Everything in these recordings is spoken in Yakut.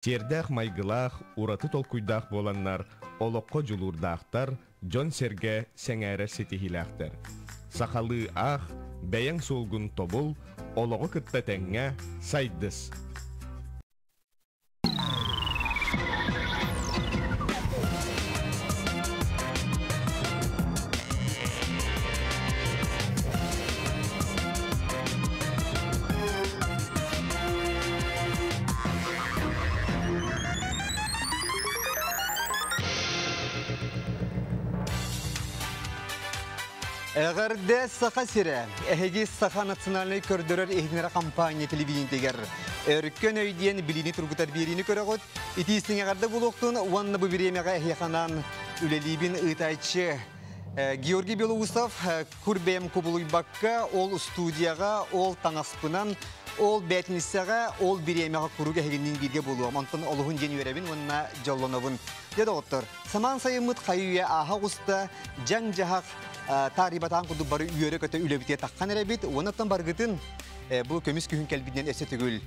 Сиэрдээх майгылаах, ураты толкуйдаах буоланнар, олоххо дьулуурдаахтар, дьон-сэргэ сэҥээрэр ситиһиилээхтэр. Сахалыы аах, бэйэҥ суолгун тобул, олоҕу кытта тэҥҥэ сайдыс! Эҕэрдэ Саха сирэ! Эһиги Саха национальнай көрдөрөр иһитиннэрэр компания телевидениетигэр Өркөн өй диэн билиини тургутар биэриини көрөҕүт. Итиистиҥ эҕэрдэ буолуохтун уонна бу бириэмэҕэ эһиэхэ анаан үлэлиибин ыытааччы Георгий Белоусов кур бэйэм кубулуйбакка ол студияҕа, ол таҥаспынан, ол бээтиниссэҕэ, ол бириэмэҕэ куруук эһигинниин бииргэ буолуом. Онтон олуһун диэн үөрэбин уонна дьоллонобун. Дьэ доҕоттор, самаан сайыммыт хайы-үйэ ааһа оҕуста, дьаҥ-дьаһах таарыйбатаан курдук бары үөрэ-көтө үлэбитигэр таххан эрэбит. Уонна баргытын бу көмүс күһүн кэлбитинэн өссө төгүл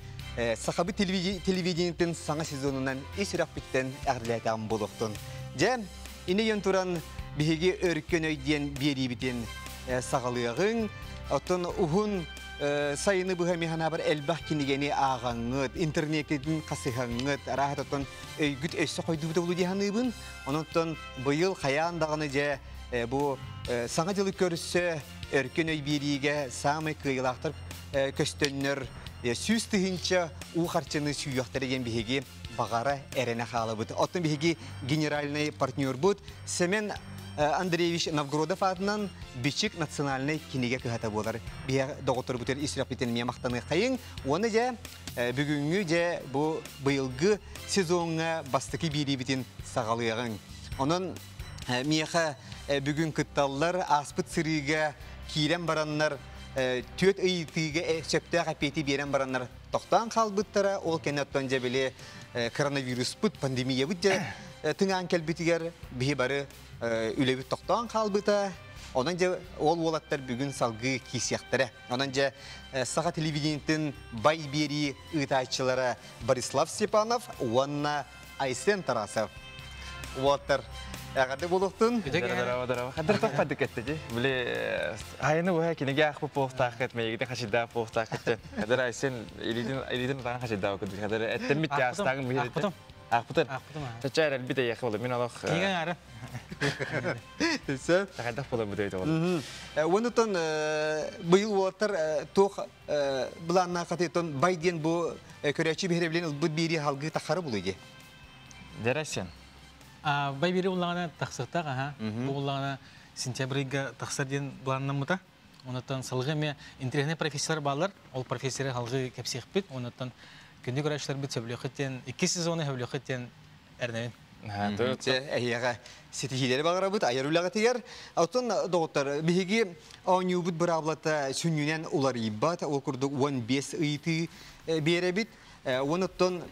Сахабыт телевидениетын саҥа сезонунан ис сүрэхпиттэн эҕэрдэлээтэҕим буолуохтун. Дьэ, ини туран биһиги өркөн өй диэн биэриибитин саҕалыаҕыҥ. Оттон уһун сайыны быһа миһанабар элбэх кинигэни ааҕаҥҥыт, интернеттин хасыһаҥҥыт, арааһа оттон өйгүт өссө хойдубута булу дии саныыбын. Онон быйыл хайаан даҕаны дьэ бу саҥа дьылы көрсө өркөн өй биэриигэ саамай кыайыылаахтар көстөннөр 100 000 уу харчыны сүүйүөхтэрэ диэн биһиги баҕара эрэнэ хаалабыт. Оттон биһиги генеральный партнербут Семен Андреевич Новгородов аатынан Бичик национальнай кинигэ кыһата буолар. Биһиги доҕотторбутун ис сүрэхпитин эмиэ махтаныаххайыҥ. Уонна дьэ бүгүҥҥү дьэ бу быйылгы сезоҥҥа бастакы биэриибитин саҕалыаҕыҥ. Онон миэхэ бүгүн кытталлар ааспыт сырыыга киирэн бараннар түөрт ыйытыыга сөптөөх эппиэти биэрэн бараннар тохтоон хаалбыттара. Ол кэннэ оттон дьэ били коронавируспут, пандемиябыт дьэ тыҥаан кэлбитигэр биһи бары үлэбит тохтоон хаалбыта. Онон дьэ ол уолаттар бүгүн салгыы киирсиэхтэрэ. Онон дьэ Саха телевидениетын бай биэрии ыытааччылара Борислав Степанов уонна Айсен Тарасов. Уолаттар, эҕэрдэ буолуохтун. Здорово, здорово. Хадыр тохпадык этти. Били хайыны буһа кинигэ аахпыт буолуохтааххыт, мейгитин хачыйдаах буолуохтааххыт. Хадыр Айсен илиитин илиитин утаҕын хачыйдаах курдук. Хадыр эттэммит тяастааҕын биһирити. Аахпытын. Чача эрэлбит эйиэхэ болу. Мин олох Кинигэ аҥаара. Сөп. Хайдах болар бу дөйдө болу. Онутон быйыл уолаттар туох былааннаах хатыйтон бай диэн бу көрөөччү биһирэбилин ылбыт биири халгыы таххары булуй ди. Дересен. Бай бири уллаҕына тахсыахтаах аха. Бу уллаҕына сентябрьга тахсар диэн былааннаммыта. Онуттан салгыы эмиэ интэриэһинэй профессиялар бааллар. Ол профессиялары салгыы кэпсиэхпит. Онуттан күндү көрөөччүлэрбит сөбүлүөххүт диэн, иккис сезону сөбүлүөххүт диэн эрэнэбин. Эһиэхэ ситиһиилэри баҕарабыт айар үлэҕитигэр. Оттон доҕоттор, биһиги оонньуубут быраабылата сүнньүнэн уларыйбат. Ол курдук 15 ыйытыы биэрэбит. Онуттан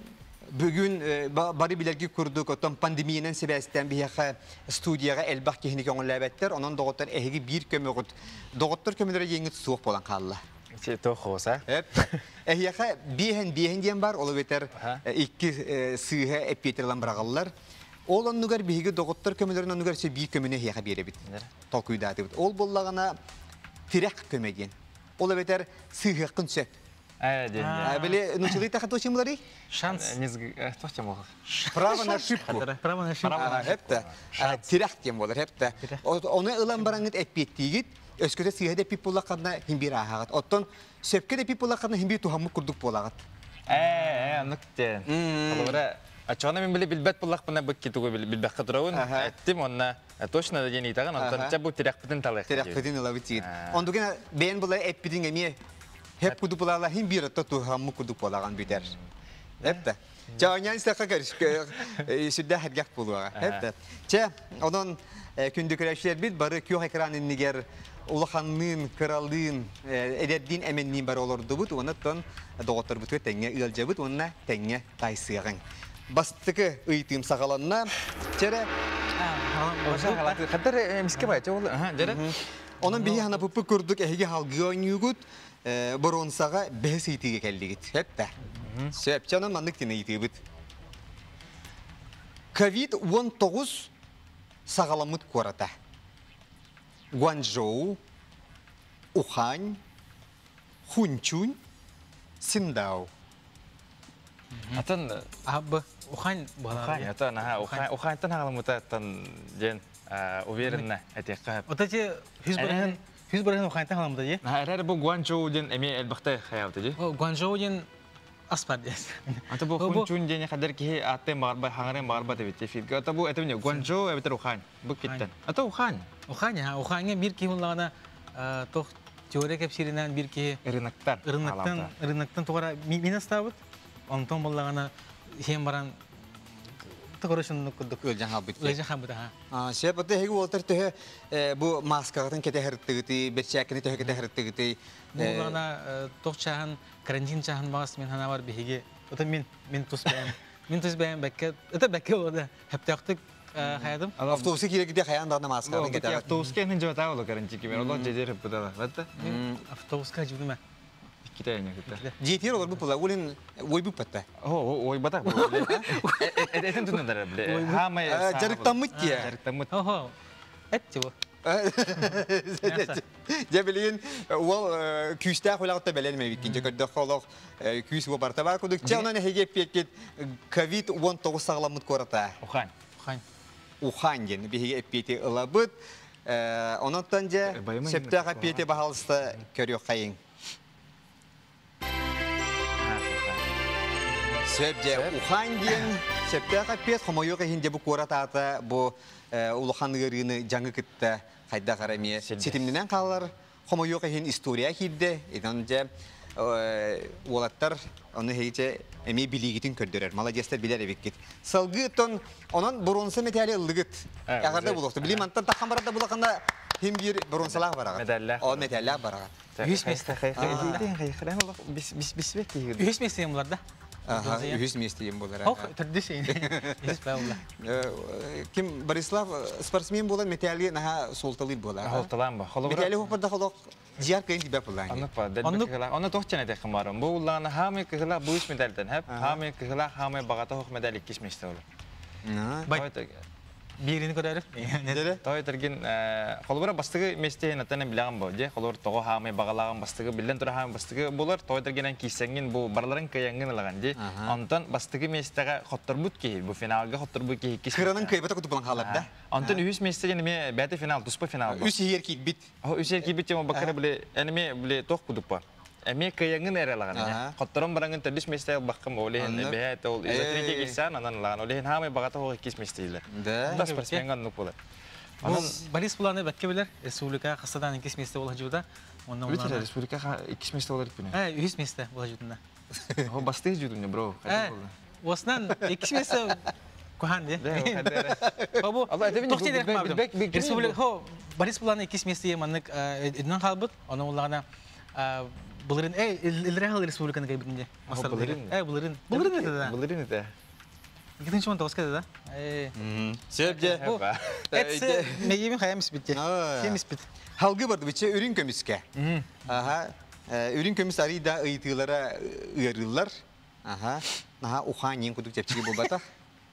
бүгүн бары билэрги курдук, оттон пандемиянан сибээстээн биһиэхэ студияҕа элбэх киһини көҥүллээбэттэр. Онон доҕоттор эһиги биир көмөҕүт, доҕоттор көмөлөрө диэҥҥит суох буолан хаалла. Тоқоса. Эһиэхэ биэһэн биэһэн диэн бар, ол эбэтэр икки сыыһа эппиэтир ылан быраҕаллар. Ол оннугар биһиги доҕоттор көмөлөрүн оннугар өссө биир көмөнү эһиэхэ биэрэбит. Толкуйдаатыбыт. Ол буоллаҕына тирэх көмө диэн. Ол эбэтэр сыыһыаххын сөп. Били нучылый тахаточимлары? Шанс. Право на ошибку. Право на ошибку. Хепте. Тирэх диэн буолар, хепте. Ону ылан бараҥыт эппиэттиигит, өскөтө сыыһа да эппит буоллаххына хин биир ааһаҕыт. Оттон сөпкө да эппит буоллаххына хин биир туһаммыт курдук буолаҕыт. Оннук диэн. Холобура, оччоҕуна мин били билбэт буоллахпына бу тугу билбэххэ турабын. Эттим онно точно да диэн ыйтаҕын, онтон чэ бу тирэхпитин талыах. Тирэхпитин ылабыт диир. Ондугена бэйэн була эппитиҥ эмиэ хеп кудук булаала хин биир отто туһаммыт кудук буолаҕан бүтэр. Эппэ. Чэ, оонньоон истэххэ сүрдээх эргэх буолуоҕа. Эппэ. Чэ, онон күндү көрөөччүлэрбит бары күөх экран иннигэр улаханныын, кыралыын, эдэрдиин, эмэнниин бары олордубут уонна оттон доҕотторбутугар тэҥҥэ ыалдьабыт уонна тэҥҥэ тайсыаҕыҥ. Бастакы ыйытыым саҕаланна. Чэрэ. Хаддар эмиске бай, ол дьэрэ. Онон биһи ханапыппыт курдук эһиги халгыы оонньуугут боруонсаҕа бэһис ыйытыыга кэллигит. Сөп. Сөп. Чэ, онон маннык тин ыйытыыбыт. Ковид-19 саҕаламмыт куората. Гуанчжоу, Ухань, Хунчунь, Синдао. Атын Б. Ухань Ухань, атын, аха, Ухань, Уханьтан халамыта ден уверенно этиэххэ. Вот эти 100 барыһын Уханьтан халамыта ди. Эрэр бу Гуанчжоу ден эми элбэхте хаябыта ди. Гуанчжоу ден аспар дес. Ата бу Хунчун ден хадер кихи аттен барба хаңарен барба деп эфирге. Ата бу этемне Гуанчжоу эбитер Ухань. Бу киттен. Ата Ухань. Ухань, ha, Уханьга бир кихи уллагана тох теория кепсиринен бир кихи рыноктан. Рыноктан тугара мин астабыт. Онтон боллагана хем баран короче кудук. Өлжан хабыт. Өлжан хабыт, ha. А, сеп бу теги уолтар төһө бу маскагытын кете хырттыгыты, берчәкини төһө кете хырттыгыты. Буллагана тох чахан карантин чахан багас мен хана бар биһиги. Ота мен тус бәйм. Мен тус бәйм бәккә. Это бәккә ода. Хәптәктик хаядым. Автобуска кире ките хаян да маскагытын кете. Автобуска хин жата оло карантин киме. Оло жежер буда. Батта. Автобуска жудума. Ките эне ките. Жетер олар бу пула, олин ой бу патта. О, ой батак. Этен тундар биле. Хамай. Жарыктаммыт ке. Жарыктаммыт. Охо. Этти бу. Же билин уол күүстээх үлэҕитэ бэлэн мэбиккин же көрдөх олох күүс бу барта бар кудук ча онон эһиге эппиэккит ковид-19 саҕаламмыт куората. Ухань. Ухань. Ухань диэн биһиги эппиэти ылабыт. Ононтон же сөптөөх эппиэти баһалыста көрүөх хайың. Сөп же Ухань диэн сөптөөх эппиэт хомойуох иһин же бу куорат аата бу улахан ыарыыны дьаҥы кытта хайдах эрэ эмиэ ситимнэнэн хаалар хомойуох иһин история киирдэ. Итан же уолаттар ону хейче эми билигитин көрдөрөр. Молодецтер билер эбиккит. Салгы тон онон бронза медали ыллыгыт. Ягарда булукту. Билим антан тахан барада булаканда хим бир бронзалаах барагат. Медаллаах. О медаллаах барагат. Үс месте. Бис бис бис Үс месте булар да. Аха, үс месте ем булар. Ох, төрдүс. Үс булар. Ким Борислав спортсмен болан металли наха солталый болар. Холталан ба. Металли хопарда холок жияр кыйын тибеп булан. Анны па, дәл Оны тохчан әтек барым. Бу улланы хамы кыгыла бу үс медальден хәп, хамы кыгыла хамы багата хох медаль иккис месте болар. Бирини көрөрүп. Той терген холбара бастыгы месте натана билаган бу, же холор того хамы багалаган бастыгы билден тура хамы бастыгы болар, той тергенен кисеңин бу барларын кыяңын алаган же. Онтон бастыгы местеге хотторбут ки, бу финалга хотторбут ки иккис. Кыранын кыйбата куту булан халар да. Онтон үс месте эми бәте финал, туспа финал. Үс ер кит бит. Үс ер кит бит тема бакара биле, эми биле тох кудупа. Эми кыяңын эре алаган. Хотторон бараңын төрдүс месте баккым олehen бәт ол изотрики кисан анан алаган. Олehen хамы багата хох иккис местейлер. Да. Да спортсмен нук болар. Борис буланы бәккә билер, республика хастадан иккис месте була жуда. Оннан Бит республика иккис месте болар икпине. Үс месте була жудында. Хо бастыгы жудуня, бро. Осынан иккис месте кухан де. Бабу, республика хо Борис буланы иккис месте маннык эднан халбыт, оны уллагана Булырын, эй, Илрехал республиканы кайбытынде. Булырын. Эй, Булырын. Булырын это да. Булырын это. Гитин чон тоска да. Эй. Себже. Этсе мегемин хаямис битте. Хемис бит. Халгы барды биче үрүн көмүскә. Аха. Үрүн көмүс арида ыйтыылара ыарылар. Аха. Наха уханин кудук жепчиги болбата.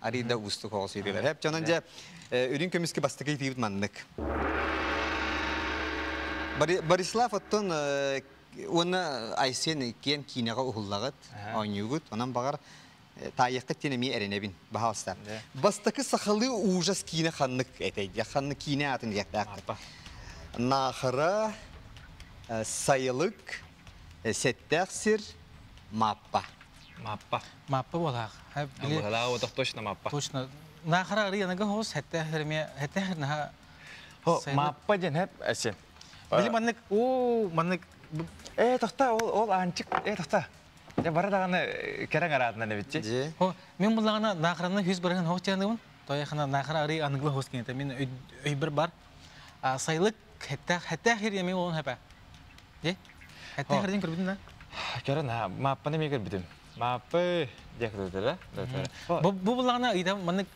Арида усту хоосуйдылар. Хеп жонон же үрүн көмүскө бастыкы тийбит маннык. Борислав оттон Оны Айсен кен кинеға ұғыллағыт, ойнюгут, онан бағар тайыққа тенеме әренебін, бағалыста. Бастакы сақалы ужас кине ханнык әтейді, ханны кине атын жақтақты. Нахыра, сайылык, сеттәқсір, маппа. Маппа. Маппа болақ. Болақ, отақ точно маппа. Точно. Нахыра арыяныға хоз, хәттәхір наха. Маппа ден хәп, әсен. Били маннык, о, маннык Тохта, ол анчык, тохта. Я бара даганы керең аратынан битчи. Хо, мен буллагана нахраны хүз барган хос тяныбын. Тояхана нахра ари аныглы хос кенете. Мен өй бир бар. Сайлык хәтта хәтта хир ями он хәпә. Де? Хәтта хирден күрбүдүн да. Керен ха, маппаны мен көрбүдүм. Маппы дек дөтөрө, дөтөрө. Бу буллагана ыйда маннык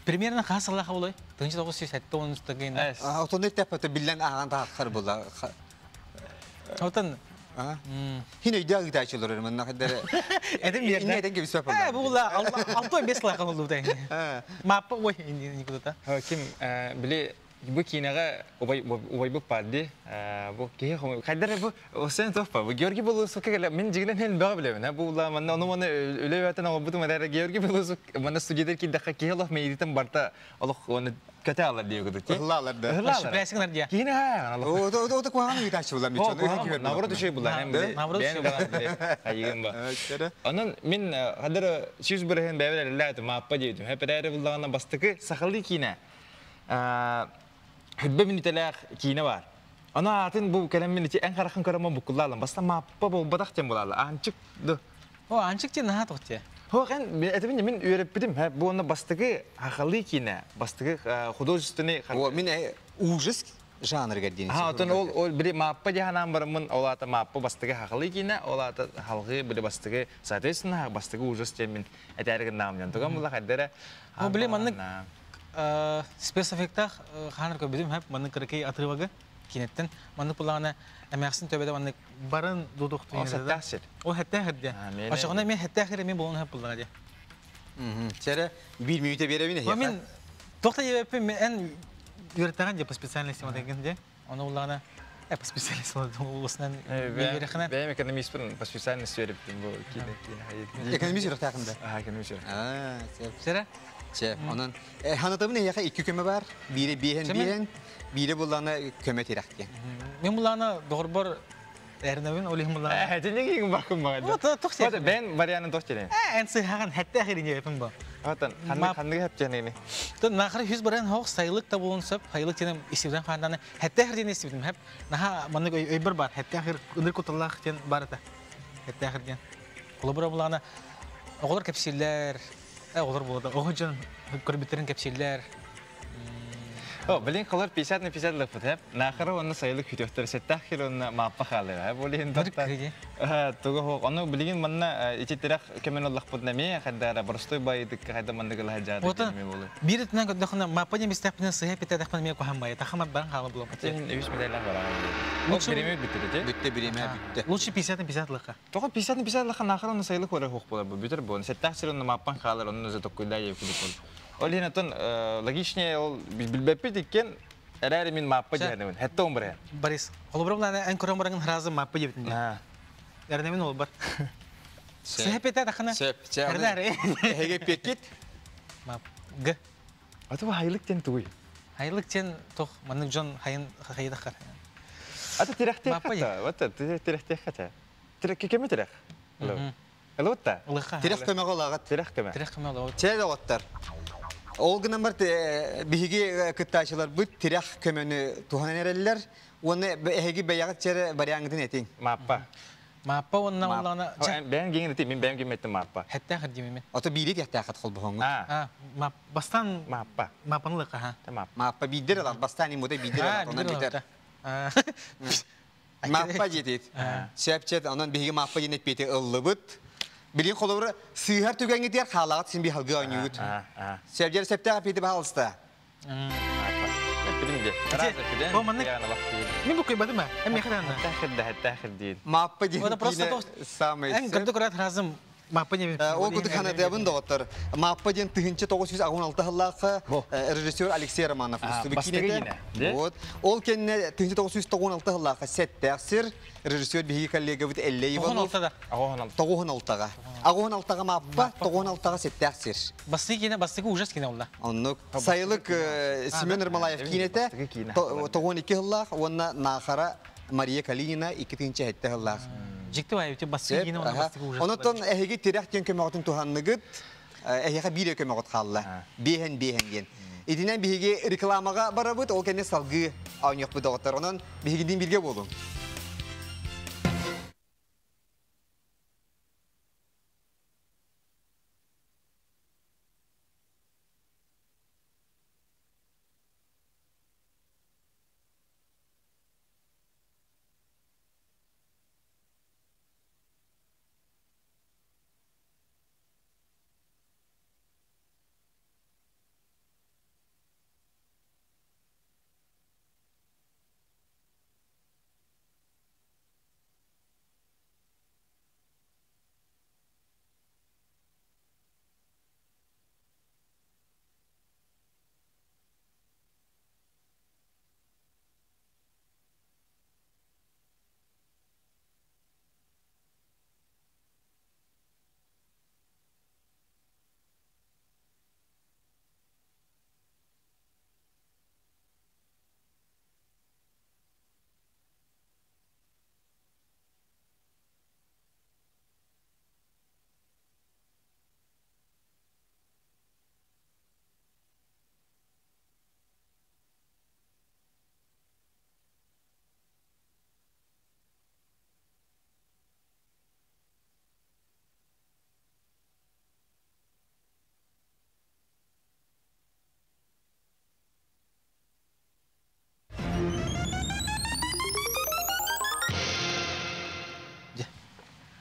примерно хасаллаха болой. Тынчы 970 тагын. Отон тәпәтә биллән аган тахар була. Отон Хин өйдөөх ыытааччылар манна хаддары. Эдим берді. Инне этен кебиспеп Э, бу була алты бес лайк болду да. Маппа ой никуда. Ким били бу кинеге убай убай бу падди бу кихи хайдар бу осен топпа бу Георгий Белоусов келе мен жигинен хен бага билем бу ула манна ону маны үле бәтен буту мадара Георгий Белоусов манна студиядер ки даха кихи олох мейдитен барта олох оны көтө алар диye көтө. Ыһлалар да. Шүпәсиңнәр дия. Кихини ха О, о, о, куаган ыытааччы булар мен. Наоборот үшей булар. Наоборот үшей булар. Айыгын ба. Онон мен хадыр сүз бирген бәбер элләт маппа дейдим. Хәперәре буллагана бастыкы сахалы кине. Хүббе минутеләх кине бар. Ана атын бу кәләм ити ән карахын караман букуллалам. Баста маппа бу бадак тем булалы. Анчык ды. О, анчык те наха тохте. Хо кен этебин мен үйрәп бидим. Бу оны бастыкы хахалы кине, бастыкы художественный О, мен ужас жанрга дейін. Ха, отон ол ол бири маппа жаханан барымын, ол ата маппа бастыгы хахалы кине, ол ата халгы бири бастыгы, соответственно, бастыгы ужас темен этәрген намжан. Туган була хаддара. О, биле маннык спецэффекттах ханыр көбүдүм хәп маннык кырыкый отрывагы кинеттен маннык булагына эмәксин төбәдә маннык барын дудукту О, сәттәхсер. О, хәттә хәддә. Ашыгына мен хәттә хәре мен болон хәп булган ди. Сәрә бир минута берәбин. О, мен тохта ебеппин мен эн үйрәтәгән ди по специальности мадагын ди. Аны булгана по специальности улусынан бирехнә. Бәм экономист по специальности берип бу кине кине. Экономист үйрәтәгәндә. А, экономист. А, сәп. Сәрә? Чә, онон ханатабын яха ике көмө бар. Бире биһен биһен, бире булланы көмө тирәккә. Мен булгана догорбор әрнәвин олихим булгана. Ә, тенең бакым бар. О, тохте. Бен вариантын тохте. Ә, эн сыйхаган хәттә хәре ебеппин бу. Отон ханны ханны хәп тенең. Тон нахыр хүз баран хох сайлык та болун сөп, хайлык тенем исибден ханданы хәттә хәр ден исибдем хәп. Наха маннык өйбер бар, хәттә хәр ыныр куталлах тен барата. Хәттә хәр ден. Кулыбыр булгана оголор кепсилләр, оголор булды. Ого жан көрбүттерин кепсилләр. О, билин колор 50 на 50 лык бут, Нахыры оны сайлык хүтөктөр сеттахир оны маппа халы. Бу лин доктор. Туга хок, оны билин манна ичитерек көмөн оллах бут неме, хаддара простой байдык, хадда манны гыла хаджар. Бир тнан көдөхна маппа не бистәпнә сыйа питә дәхмән ме кохам бай. Тахама баран халы булам. Сен үч медаль бар. Лучше биреме бүтте, Бүтте биреме бүтте. Лучше 50 на 50 лыка. Тоға 50 на 50 лыка нахыр оны сайлык ора хок була бу. Бүтер бу. Сеттахир оны маппан халыр, оны өзө токкуйда еп күдүк. Ол хин отон логичнее ол билбеппит иккен Әрәре мин маппа жәрнемен. Хәтта он бір. Борис, холобром лана эн көрөм барангын хразы маппа ебитин. Әрнемен ол бар. Сәп ете тахана. Сәп. Эге пекит. Мап. Г. Аты хайлык тен туй. Хайлык тен тох маннык жон хайын хайдахар. Аты тирәхте хата. Вот тирәхте хата. Тирәк кеме тирәк? Алло. Та. Тирәк көмә голагат. Тирәк көмә. Тирәк көмә олагат. Чәй оттар. Ол гынан бар биһиги кыттаачылар бут тирәк көмөнү туханан эреллер. Оны эһиги бәягыт чәре вариантын этиң. Маппа. Маппа онна онлана. Бән геңне ти, мин бән геметтем маппа. Хәттә хәддим мен. Ото бири тяхта хат хол бохоңу. А, мап бастан маппа. Маппанлык, аха. Маппа бидер алар, бастан имуде бидер алар, онан битер. Маппа жетет. Сәпчет, онан биһиги маппа енет бете ыллыбыт. Билин холобура сыйхар түгәнгә дияр халагат син би халгы ойнугут. Сәбҗәр сәптә пети баһалыста. Мин бу кыйбадым ба? Эм яхран. Тахир тахир дин. Маппа дин. Просто самый. Эн көрдү көрәт разым Маппа не. Ол кудык хана дәбин доктор. Маппа дин 1996 жыллаакы режиссер Алексей Романов кинете. Вот. Ол кенне 1996 жыллаакы сәттәксир режиссер биһиги коллега бит Элле Иванов. 96-да. 96-га. 96-га маппа, 96-га сәттәксир. Басты кине, басты ужас кине улла. Оннук Сайлык Семен Ермолаев кинете 92 жыллаак, онна Нахара Мария Калинина 2-нче жыллаак. Жикти бай өте басты кине, онна басты ужас. Онотон эһиги тирәк тен көмөгөтүн туханныгыт, эһиге бире көмөгөт халла. Биһен биһен ген. Идинен биһиги рекламага барабыт, ол кенне салгы ауньяк бу доктор. Онон биһигидин бирге болуң.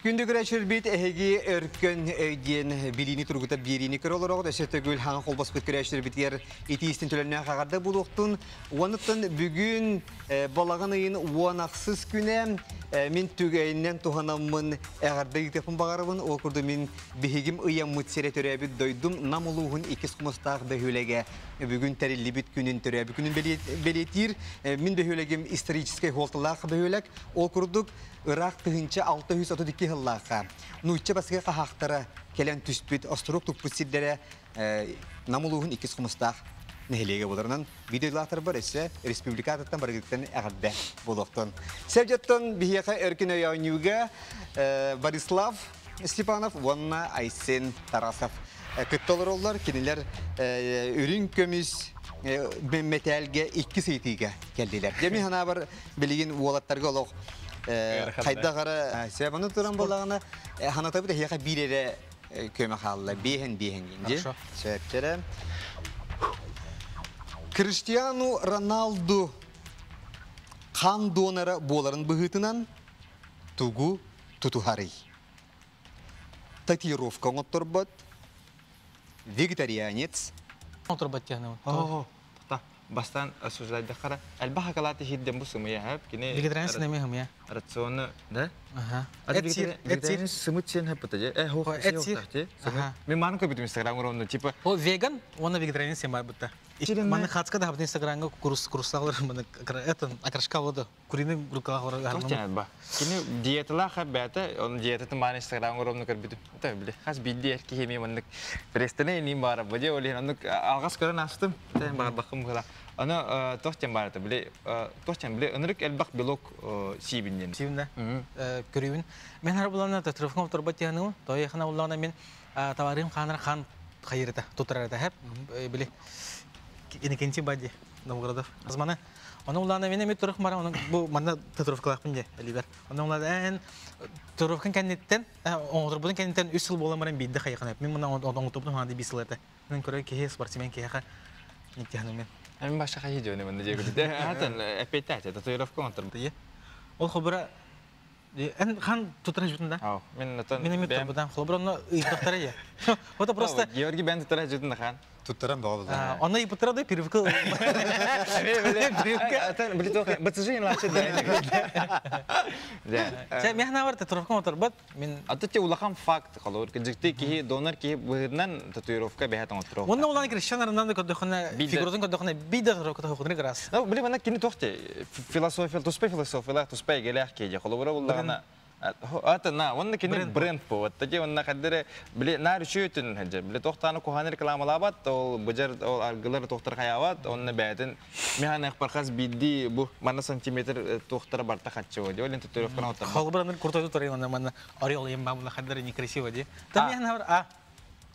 Күндү көрөөччүлэрбит эһиги өркөн өй диэн билиини тургутар биэриини көрө олороҕут. Өссө төгүл хаҥа холбоспут көрөөччүлэрбитигэр итии истин төлөннөөх аҕарда буолуохтун. Уонуттан бүгүн балаҕан ыйын 16 күнэ мин түгэнинэн туһанаммын эҕэрдэ ыытыахпын баҕарабын. Ол курдук мин биһигим ыйаммыт сирэ төрөөбүт дойдум Нам улууһун иккис хомустаах бөһүөлэгэ бүгүн тэриллибит күнүн төрөөбүт күнүн бэлиэтиир. Мин бөһүөлэгим историческай суолталаах бөһүөлэк. Ол курдук ыраах 1632 сыллаахха нуучча басыга хаһаахтара кэлэн түспүт остурук туппут сирдэрэ Нам улууһун иккис хомустаах нэһилиэгэ буоларынан видеолаахтарбар өссө республика атыттан барыгыттан эҕэрдэ буолуохтун. Сэрдьоттон биһиэхэ өркүн өй оонньууга Борислав Степанов уонна Айсен Тарасов кытта олороллор. Кинилэр үрүҥ көмүс мэтээлгэ иккис ыйытыыга кэллилэр. Дьэ мин санаабар билигин уолаттарга олох хайдах эрэ себаны туран буоллаҕына ханатабыт эһиэхэ биир эрэ көмө хаалла биэһэн биэһэн диэн сөптөрө Криштиану Роналду хан донора буоларын быһыытынан тугу тутуһарый? Татуировка оҥотторбот, вегетарианец. Оҥотторбот диэн. Бастаан осуждайдахара элбэх акалааты иһирдэн бу сымыйа хэп кини вегетарианец нами хымыйа рационы да ага вегетарианец сымыт сен хэп же э хо эт мен маны көбүтүм инстаграм ровно типа о веган уонна вегетарианец сен бар бутта маны хацка да инстаграмга курс курсалар маны это окрашка вода куриный руках ба кини диеталаах бээтэ он диетатын маан инстаграм ровно көрбүтүм это биле хас бидди эр киһи ми маннык престане ним бара бу же олин оннук алгас көрөн астым тэн барбакым гыла аны тохтен барата биле тохтен биле ынырык элбах белок сиибин сиибин да көрүүбүн мен хар булана татуировка оторбот тиһаныгым тояхана буллаҕына мен товарым хаанар хан хайырыта тутарарата хэп биле Иннокентий Бади Новгородов азманы Оны улаана мен эми турух мара оны бу манна татуировкалаахпын же элибер. Оны улаана эн татуировкан кэнниттен оҥоторбутун кэнниттен үс сыл буолан баран биирдэ хайыканап. Мен мына оҥоторбутум хаанды биир сыл этэ. Мен көрө киһи спортсмен киһиэхэ никтиһаным мен. Мен баша хайы жөне мында же көрдү. Хатан эппеттэ татуировка оҥотор. Ол хобура Эн хан тутара жутун да? Ау, мен натан Мен эми турбутан. Холобура онно ыйыттахтара я. Вот просто Георгий бен тутара жутун да хан. Туттаран баҕа буолла. Онно ыйыппыттара да привыкл. Атын били тох бцж лачы да. Сэ мен бар татуировка оторбат. Мен Аты те улахан факт холор. Жикти киһи донор киһи быһыынан татуировка бэһэ оҥотторо. Онно улахан Криштиану Роналду көрдөхүнэ фигуратын көрдөхүнэ биир татуировка тохугуна грас. Ну, били мана кини тохте философия, туспай философия, туспай гелях кеже. Холобура буллагана Ата на, онна кини бренд бу. Таки онна каддere били нар үшөтүн хаҗа. Били тохтаны кухан рекламалабат, ол быжар ол аргылар тохтар хаябат, онна бәтин механа бархас бидди бу мана сантиметр тохтар барта хатчы води. Ол татуировканы оттар. Холобура аны куртойду турай онна мана орел ем бабла каддere некрасиво ди. Там механа бар а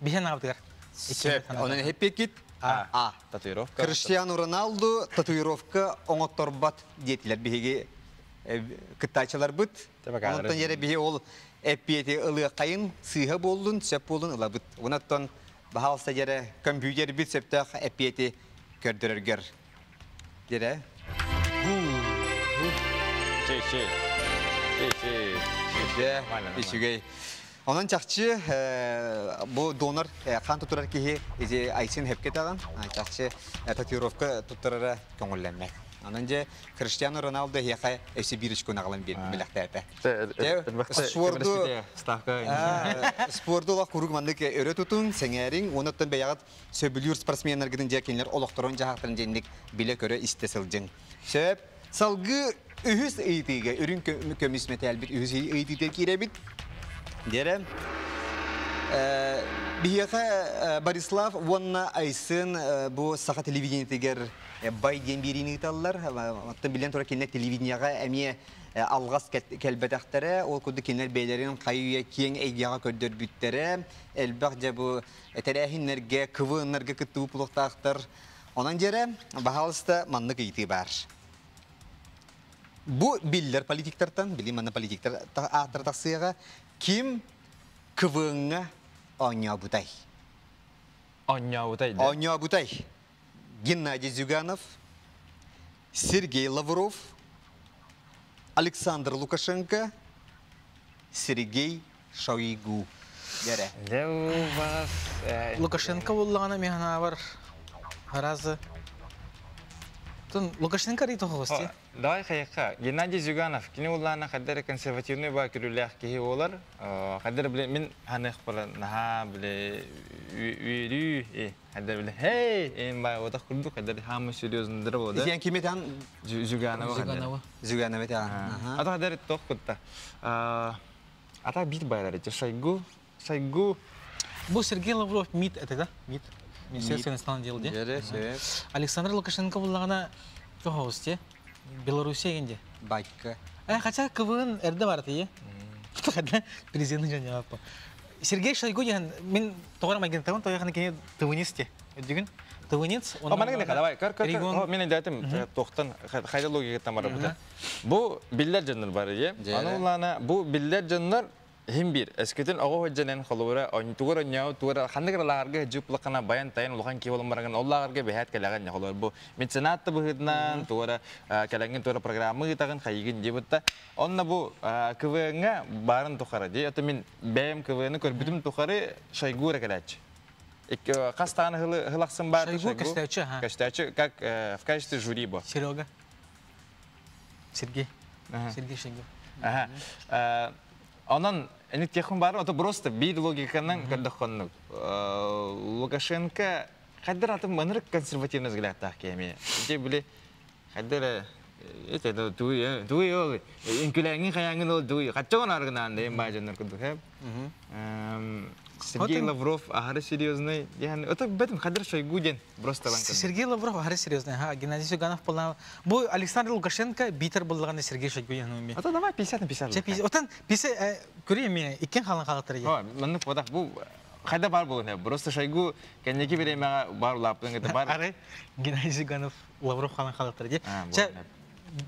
бихен абдыгар. Сөп. Онон хеппекит А. Татуировка. Криштиану Роналду татуировка оҥотторбот диэтилэр биһиги кыттаачылар быт. Онтон ере биһи ол эппиэти ылыакайын сыыһа буоллун, сөп буоллун ылабыт. Онаттан баһаалса ере компьютер бит сөптөөх эппиэти көрдөрөргөр. Дере. Че, че. Че, че. Че, үчүгэй. Онон чахчы бу донор хан тутурар киһи изи Айсен хепке таган чахчы татуировка туттарара көңүллэнмэк. Онон же Криштиану Роналдо хиэхэ өссө биир үч күн аҕалан билэхтээтэ. Спорду спорду олох куруук маннык өрө тутун, сэҥээриҥ, онуттан бэйэҕит сөбүлүүр спортсменнаргытын дьэ кинилэр олохторун дьаһахтарын дьэнник билэ-көрө истэ сылдьыҥ. Сөп. Салгыы үһүс ыйытыыга үрүҥ көмүс мэтээлбит үһүс ыйытыытыгар киирэбит. Диэрэ. Биһиэхэ Борислав уонна Айсын бу саха телевидениетигэр бай диэн биэриини ыыталлар. Оттон билэн турар кинилэр телевидениеҕэ эмиэ алҕас кэлбэтэхтэрэ. Ол курдук кинилэр бэйэлэрин хайы үйэ киэҥ эйгэҕэ көрдөрбүттэрэ. Элбэх дьэ бу тэрээһиннэргэ, КВНнарга кыттыбыт буолуохтаахтар. Онон дьэрэ, баһаалыста маннык ыйытыы баар. Бу биллэр политиктартан, били манна политиктар ааттара тахсыаҕа, ким КВН-ҥа оонньообутай? Оонньообутай да? Оонньообутай. Геннадий Зюганов, Сергей Лавров, Александр Лукашенко, Сергей Шойгу. Дьэрэ. Дьэ баас. Лукашенко буллаҕына мин санаабар аразы. Тун Лукашенко рий тоҕус. Давай хайыкка. Геннадий Зюганов кини улаана хаддар консервативный ба көрүүлээх киһи буолар. Хаддар биле мин ханых була наһаа биле үөрүү хаддар биле хей эм ба отах курдук хаддар хамы серьезныдыр болду. Итиэн кими тан Зюганова. Зюганова. Зюганова тан. Ата хаддар тох кутта. Ата бит байлар эти Шойгу, Шойгу. Бу Сергей Лавров МИД это да? МИД. Министерство иностранных дел де. Александр Лукашенко буллаҕына тоҕус те. Белоруссия генде. Байка. Хотя КВН эрдэ бар тие. Президент жан жаппа. Сергей Шойгу диэн мин тоҕор майгынтабын тояхны кини тывынец те. Өдүгүн тывынец. О, мана гына давай, көр көр. Мен әйтәм, тохтан хайда логика тамара бу. Бу биллер жаннар бар ие. Аны улана бу биллер жаннар хим бир. Эскетен ого ходжанен холура, он тугара няу тугара ханнык лаарга жуплакана баян тайын улахан ки болон барган оллаарга бэхат келеген я холор бу меценат быһытынан тугара келеген тугара программа гытагын хайыгын дебутта. Онна бу КВН-га барын тухара ди. Это мин бэм КВН-ны көрбүтүм тухары Шойгура келәч. Кастаны хылаксын бар. Шойгу Костячы, ага. Костячы, как в качестве жюри бу. Серега. Сергей. Сергей Шойгу. Ага. Онан эник техун бар, ото просто бир логиканан көрдөхкөннүк. Лукашенко кадыр атым мынырык консервативный взгляд так кеме. Же биле кадыр это туй туй ол инкүләңин хаяңын ол туй каччогон аргынан дейм бажаннар күдүк хеп. Сергей Лавров ахары серьезный. Яны это бетим кадыр Шойгу ден просто ланка. Сергей Лавров ахары серьезный. Ха, Геннадий Зюганов была. Бу Александр Лукашенко битер булган Сергей Шойгу яны уме. Ата давай 50 на 50. Отан 50 көрем мен иккен халын халаттыр. Ха, мында подак бу кайда бар болгон просто Шойгу кенеки беремага бар лаптын это бар. Ары Геннадий Зюганов Лавров халын халаттыр.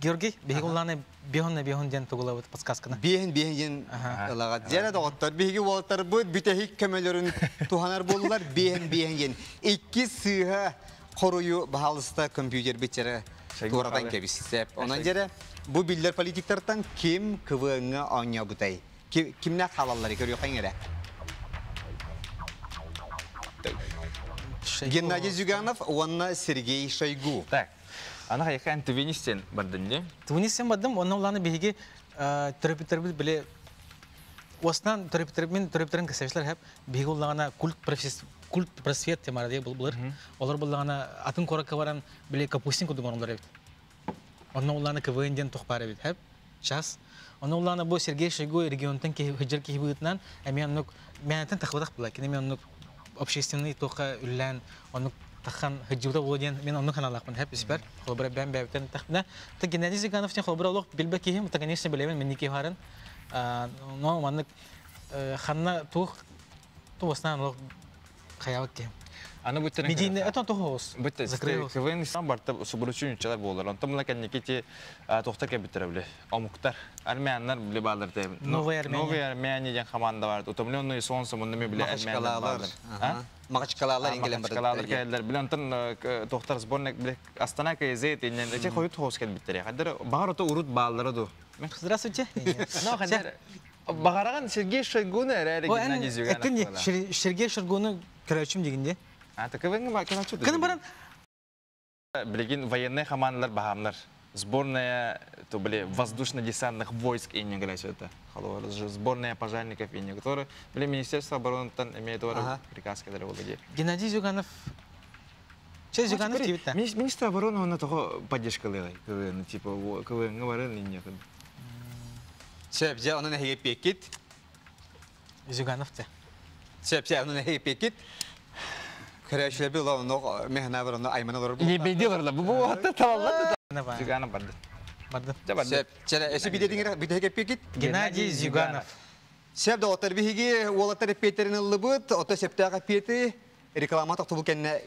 Георгий, беги бихонна бихон ден тугула подсказканы. Биһин биһин ден ылаҕат. Дьэрэ доҕоттор биһиги уолаттар бу бүтэһик көмөлөрүн туханар буоллар биһин биһин ден. Икки сыыһа хоруйу баһалыста компьютер бичере туоратан кэбиссеп. Онон дьэрэ бу биллер политиктартан ким КВН-ҥа оонньообутай? Кимнээх хаалаллары көрүөххэ эрэ? Геннадий Зюганов уонна Сергей Шойгу. Так. Ана хайхан Тувинистен бардын не? Тувинистен бардым, онна уланы биһиги төрөпүттэрбит биле Оснан төрөпүттэрбин төрөпүттэрин кесешлер хеп биһиги уллаҕына культ професс культ просвет темара дии булыр. Олар буллаҕына атын коракка баран биле Капустин кудук оҥороллор эбит. Онно уллаана КВН диэн туох баар эбит хеп час. Онно уллаана бу Сергей Шойгу регионтан хыдьар киһи быһыытынан эмиэ оннук мээнэтин тахыбатах була. Кини эмиэ оннук общественный туохха үллээн оннук тахан хыдьыбыта буолуо диэн мен оннук ханалаахпын хеп испэр. Холобура бэм бэбитэн тахпына. Та Геннадий Зюганов диэн холобура олох билбэт киһим, та конечно билэбин мен ники баарын. Но маннык ханна туох туоснаан олох хаябыт киһим. Аны бүттен Медийный это тоғыз. Бүтте Закрылся. КВН сам барта субуручу чалар болар. Онтон мына кенники ти тохта кебиттер биле. Омуктар, армяннар биле балар те. Новые армяне. Новые армяне ден команда бар. Утомленные солнцем онны биле армяннар Махачкалалар. балар. А? Махачкалалар ингелен бар. Махачкалалар келдер. Биле онтон тохтар сборник биле Астана КЗ тенен. Эче коют хоос келбиттер. Хадыр багар ото урут баллары ду. Здравствуйте. Но хадыр Багараган Сергей Шойгуны әрі Геннадий Зюганов. Эттен Сергей Шойгуны көрәчүм дегенде. А, так КВН ба кена чуды. Кını баран Билигин военный командалар бахамнар. Сборная, то были воздушно-десантных войск и не говоря это. Сборная пожарников и не которые были Министерство обороны там имеет приказ, который был где. Геннадий Зюганов. Че Зюганов тибит-то? Министр обороны он того поддержка лилай, КВН, типа КВН говорил или нет. Сөп, же, onun эһиге пекит. Зюганов-то. Сөп, же, onun эһиге пекит. Көрәшләр бил, оны мехна бар, оны аймана бар. Не бейделер бу бу атта талалла. Зюганов барды. Барды. Барды. Сөп, же, эси бидедиңер бидеге пекит. Геннадий Зюганов. Сөп, да отар биһиги уолаттар Петерин ыллыбыт, ото септәгә Пети реклама тактыбы кенне.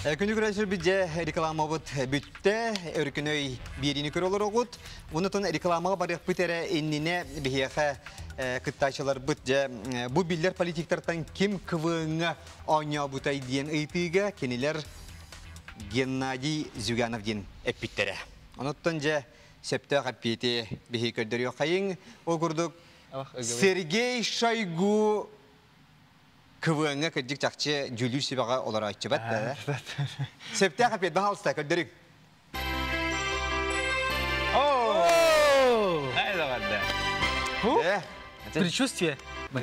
Күнү көрөсүр бидже рекламабыт бүттэ, өркүнөй биэриини көрө олороҕут. Онутун рекламаға барыахпыт эрэ иннинэ биһиэхэ кыттааччыларбыт дьэ бу биллэр политиктартан ким КВН-ҥа оонньообутай диэн ыйытыыга кинилэр Геннадий Зюганов диэн эппиттэрэ. Онуттан дьэ сөптөөх эппиэти биһи көрдөрүөххэйиҥ. Ол курдук Сергей Шойгу КВН-ҥа кырдьык чахчы дьүүллүүр сүбэҕэ олорооччубат да. Сөптөөх эппиэт баһаалыста көрдөрүҥ. Предчувствие.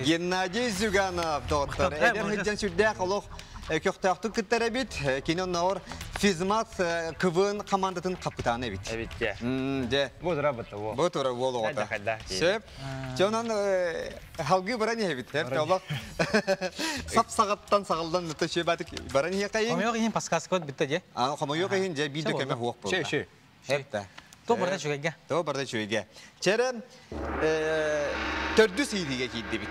Геннадий Зюганов, доҕоттор. Эдэр сылдьан сүрдээх олох көхтөөхтүк кыттар эбит. Кини оннооҕор физмат КВН командатын хапытаана эбит. Эбит дьэ. Дьэ. Бу тура бытта бу. Бу тура уол оҕото. Сөп. Дьэ онон халгыы баран иһэбит. Олох сап саҕаттан саҕалдан нута сүөбатык баран иһиэхэйин. Хомойуох иһин подсказка битта дьэ. Хомойуох иһин дьэ биир да көмө хуох буолла. Шө, шө. Хепта. То барда үчүгэйгэ. То барда үчүгэйгэ. Чэрэ төрдүс иитигэ киирдибит.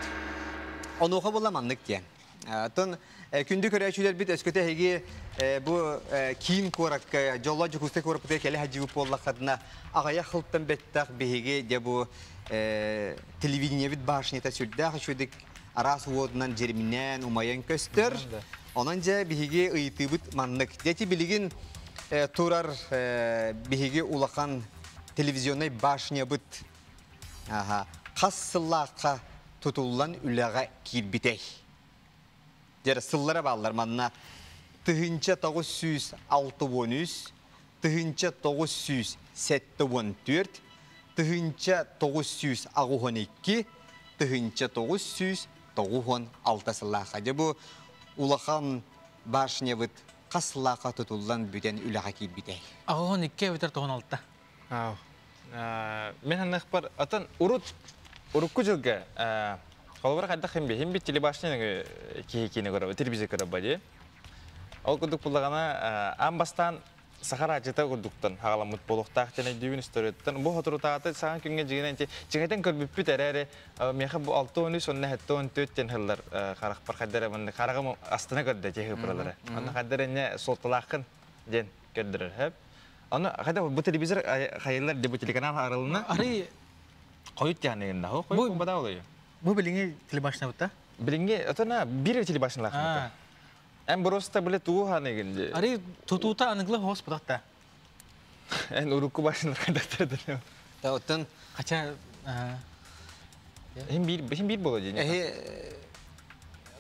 Онуоха була маннык диэн. Оттон күндү көрөөччүлэрбит өскөтө эһиги бу киин куоракка, Дьолло Дьокуускай куораппытыгар кэлэ сылдьыбыт буоллаххытына, аҕыйах сылтан бэттэх биһиги дьэ бу телевидениебит башнята сүрдээх үчүгдүк араас уотунан дьиримнээн, умайан көстөр. Онон дьэ биһиги ыйытыыбыт маннык. Дьэ билигин турар биһиги улахан телевизионнай башнябыт хас сыллаахха тутуллан үлэҕэ киирбитэй? Дьэ сыллара бааллар манна 1963, 1974, 1982, 1996 сыллаахха. Дьэ бу улахан башнябыт хас сыллаахха тутуллан бүтэн үлэҕэ киирбитэй? 82 эбэтэр 96. Мин ханныхпар атын урут урукку дьылга холобура хайдах хим бихим бит телебашня киһи киини көрөбө телевизор көрөбө дии. Ол курдук буллагана аан бастаан сахар аачыта курдуктан хагаламмыт буолуохтаах диэн өйдүүбүн историяттан бу соторутааты саҥа күҥҥэ дьиҥинэн чиҥэтэн көрбүппүт эрээри миэхэ бу 63 уонна 74 диэн сыллар харахпар хайдара маннык хараҕым астына көрдө тиһи ыпыралара онно хайдара инне суолталааххын диэн көрдөрөр хөп Аны хайда бу телевизор хайылар де бу телеканал арылына. Арый хойут тяныгында хо хойут бада олою. Бу билиҥи телебашня бутта. Билиҥи отона бир телебашня лахмата. Эн просто биле тугу ханыгын. Арый тутуута аныглы хос бутатта. Эн урукку башын кайдаттар. Та оттон Хотя Хим бир хим бир боло дии. Эһи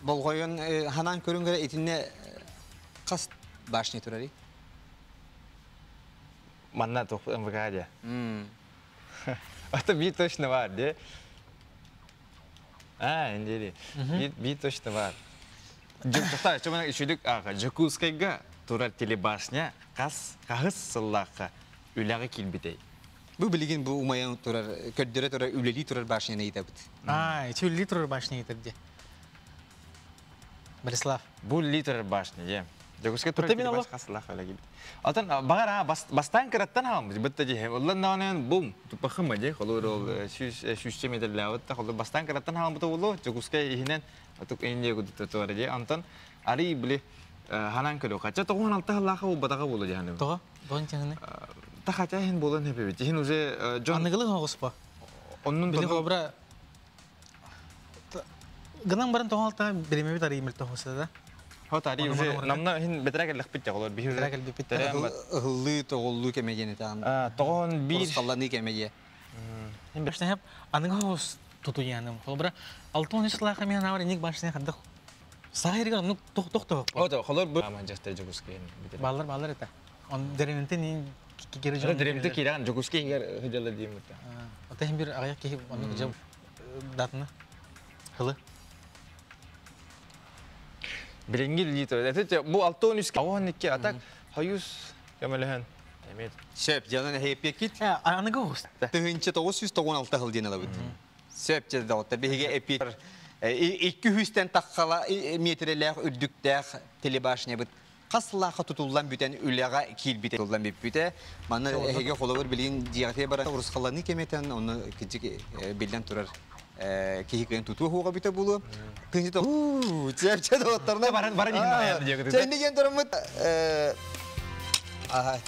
болҕойон ханаан көрүҥ итинне хас башня турарый? Манна туох МВК дии. Ата би точно бар дии. А, индири. Би точно бар. Тоқта, чөмөн үчүдүк аға Дьокуускайга турар телебашня хас хаһыс сыллаахха үлэҕэ киирбитэй. Бу билигин бу умайан турар, көрдөрө турар, үлэлии турар башняны ыйтабыт. А, ити үлэлии турар башня ыйтар дии. Борислав. Бу үлэлии турар башня, дии. Дьокуускай турар телебашня хас сыллаах үлэ киирбит. Отон баҕар бастаан кыраттан хаалбыт бытта дии. Уллан даҕаны бум туппахыма дии. Холур ол сүүсчэ метрлээбит да холур бастаан кыраттан хаалбыта буолуо. Дьокуускай иһинэн отук Индия кудута дии. Онтон арый били ханан көрү. Хотя 96 сыллааха буолбатаҕа буолуо дии ханым. Тоҕо? Тоҕо инчэҥини? Та хотя иһин буолан хэппибит. Иһин уже дьон Аныгылы хоҕуспа. Оннун Били холобура гынан баран 96 биримэбит арыймыр тоһуса да. Хот ари уже намна иһин бэтэрэ кэллэхпит дьэ биһи Бэтэрэ кэлбиппит. Ыһыллыы, тоҕуллуу кэмэ диэн этаан. Тоҕон биир. Урусхалланыы кэмэ диэ. Башня аныгы хоҕус тутуйаным. Холобура 63 сыллаах мен анаабар иник башня хандык саһырыгар оннук тох тох тох. Ото холор бу Манчестер Дьокуускай. Баллар баллар это. Он дерементен ин кири жон. Деремте киран Дьокуускай ингер хыдьалла диим бутта. Ата хим бир аяк кихи оннук жам датына. Хылы. Билиҥҥи литр. Это бу 63 82 атак хаюс көмөлөһөн. Эмиэ. Сөп, дьонун эһиэппиэккит. Аныгы оҕус. 1996 сыл диэн ылабыт. Сөп, дьэ доҕоттор, биһиги эпиэт икки үстэн таххала метрэлээх үрдүктээх телебашнябыт хас сыллаахха тутуллан бүтэн үлэҕэ киирбитэ тутуллан бүппүтэ. Манна эһиги холобур билигин дьиэҕитигэр баран урусхалланыы кэмэтэн, ону кырдьык биллэн турар. Киһи кыайан тутуо хуоҕа бүтэ буолуо. Тыынчы уу чэпчэ доҕотторуна баран баран иһин Чэнни диэн тураммыт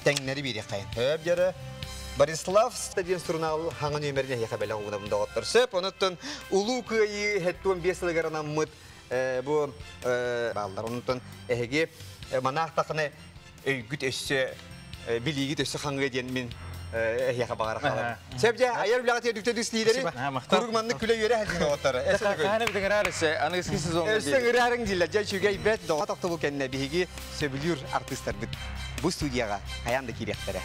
тэҥнэри биэриэххэйин. Хөп дьэрэ Борислав диэн сурунаал хаҥа нүөмэрин эһиэхэ бэлэх угунабын доҕоттор. Сөп, онуттан Улуу Кыайыы 75 сылыгар анаммыт бу бааллар. Онуттан эһиги манаах таханы өйгүт өссө билиигит өссө хаҥыа диэн мин эһиэхэ баҕара хаалабын. Сөп дьэ, айар үлэҕэ тиэрдүктэ түстиилэри куруук маннык күлэ үөрэ сылдьын доҕоттор. Хаһан эбит ыҥыраар өссө аныгыскы сезоҥҥа Өссө ыҥыраарыҥ дииллэр. Дьэ үчүгэй бэт доҕо тохтобул кэннэ биһиги сөбүлүүр артыыстарбыт бу студияҕа хайаан да киириэхтэрэ.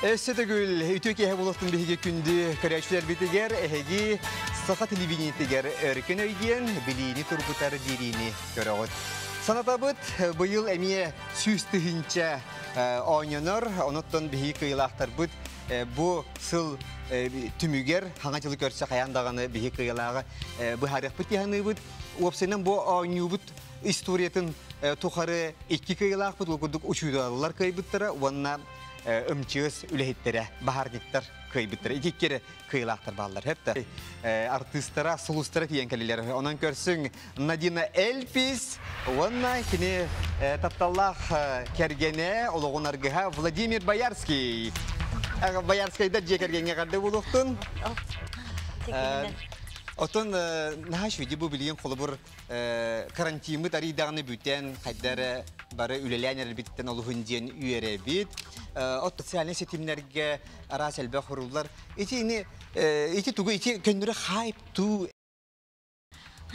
Өссө төгүл үтүө киэһэ буолуохтун биһиги күндү көрөөччүлэрбитигэр эһиги саха телевидениетигэр өркөн өйдүөн билиини тургутар биэриини көрөҕүт. Санатабыт, быйыл эмиэ 100 тыһыынча оонньонор, онуттан биһиги кыайыылаахтарбыт бу сыл түмүгэр хаҥа дьылы көрсө хайаан даҕаны биһи кыайыылааҕы быһаарыахпыт дии Уопсайынан бу оонньуубут историятын тухары икки кыайыылаахпыт, ол курдук учууталлар кыайбыттара уонна МЧС үлэһиттэрэ, баһаарниктар кыайбыттара. Ити икки эрэ кыайыылаахтар бааллар. Хэп артыыстара, сулустара тиийэн кэлилэр. Онон көрсүҥ Надина Эльпис уонна кини тапталлаах кэргэнэ, олоҕун аргыһа Владимир Боярский. Боярскайдар дьиэ кэргэҥҥэ эҕэрдэ буолуохтун. Оттон наһаа үчүгэй бу билигин холобур карантиммыт арыйдаҕына бүтэн, хайда эрэ бары үлэлээн эрэрбититтэн олуһун диэн үөрэбит. От социальнай ситимнэргэ араас элбэх хуруллар. Ити ити тугу ити көннөрү хайп туу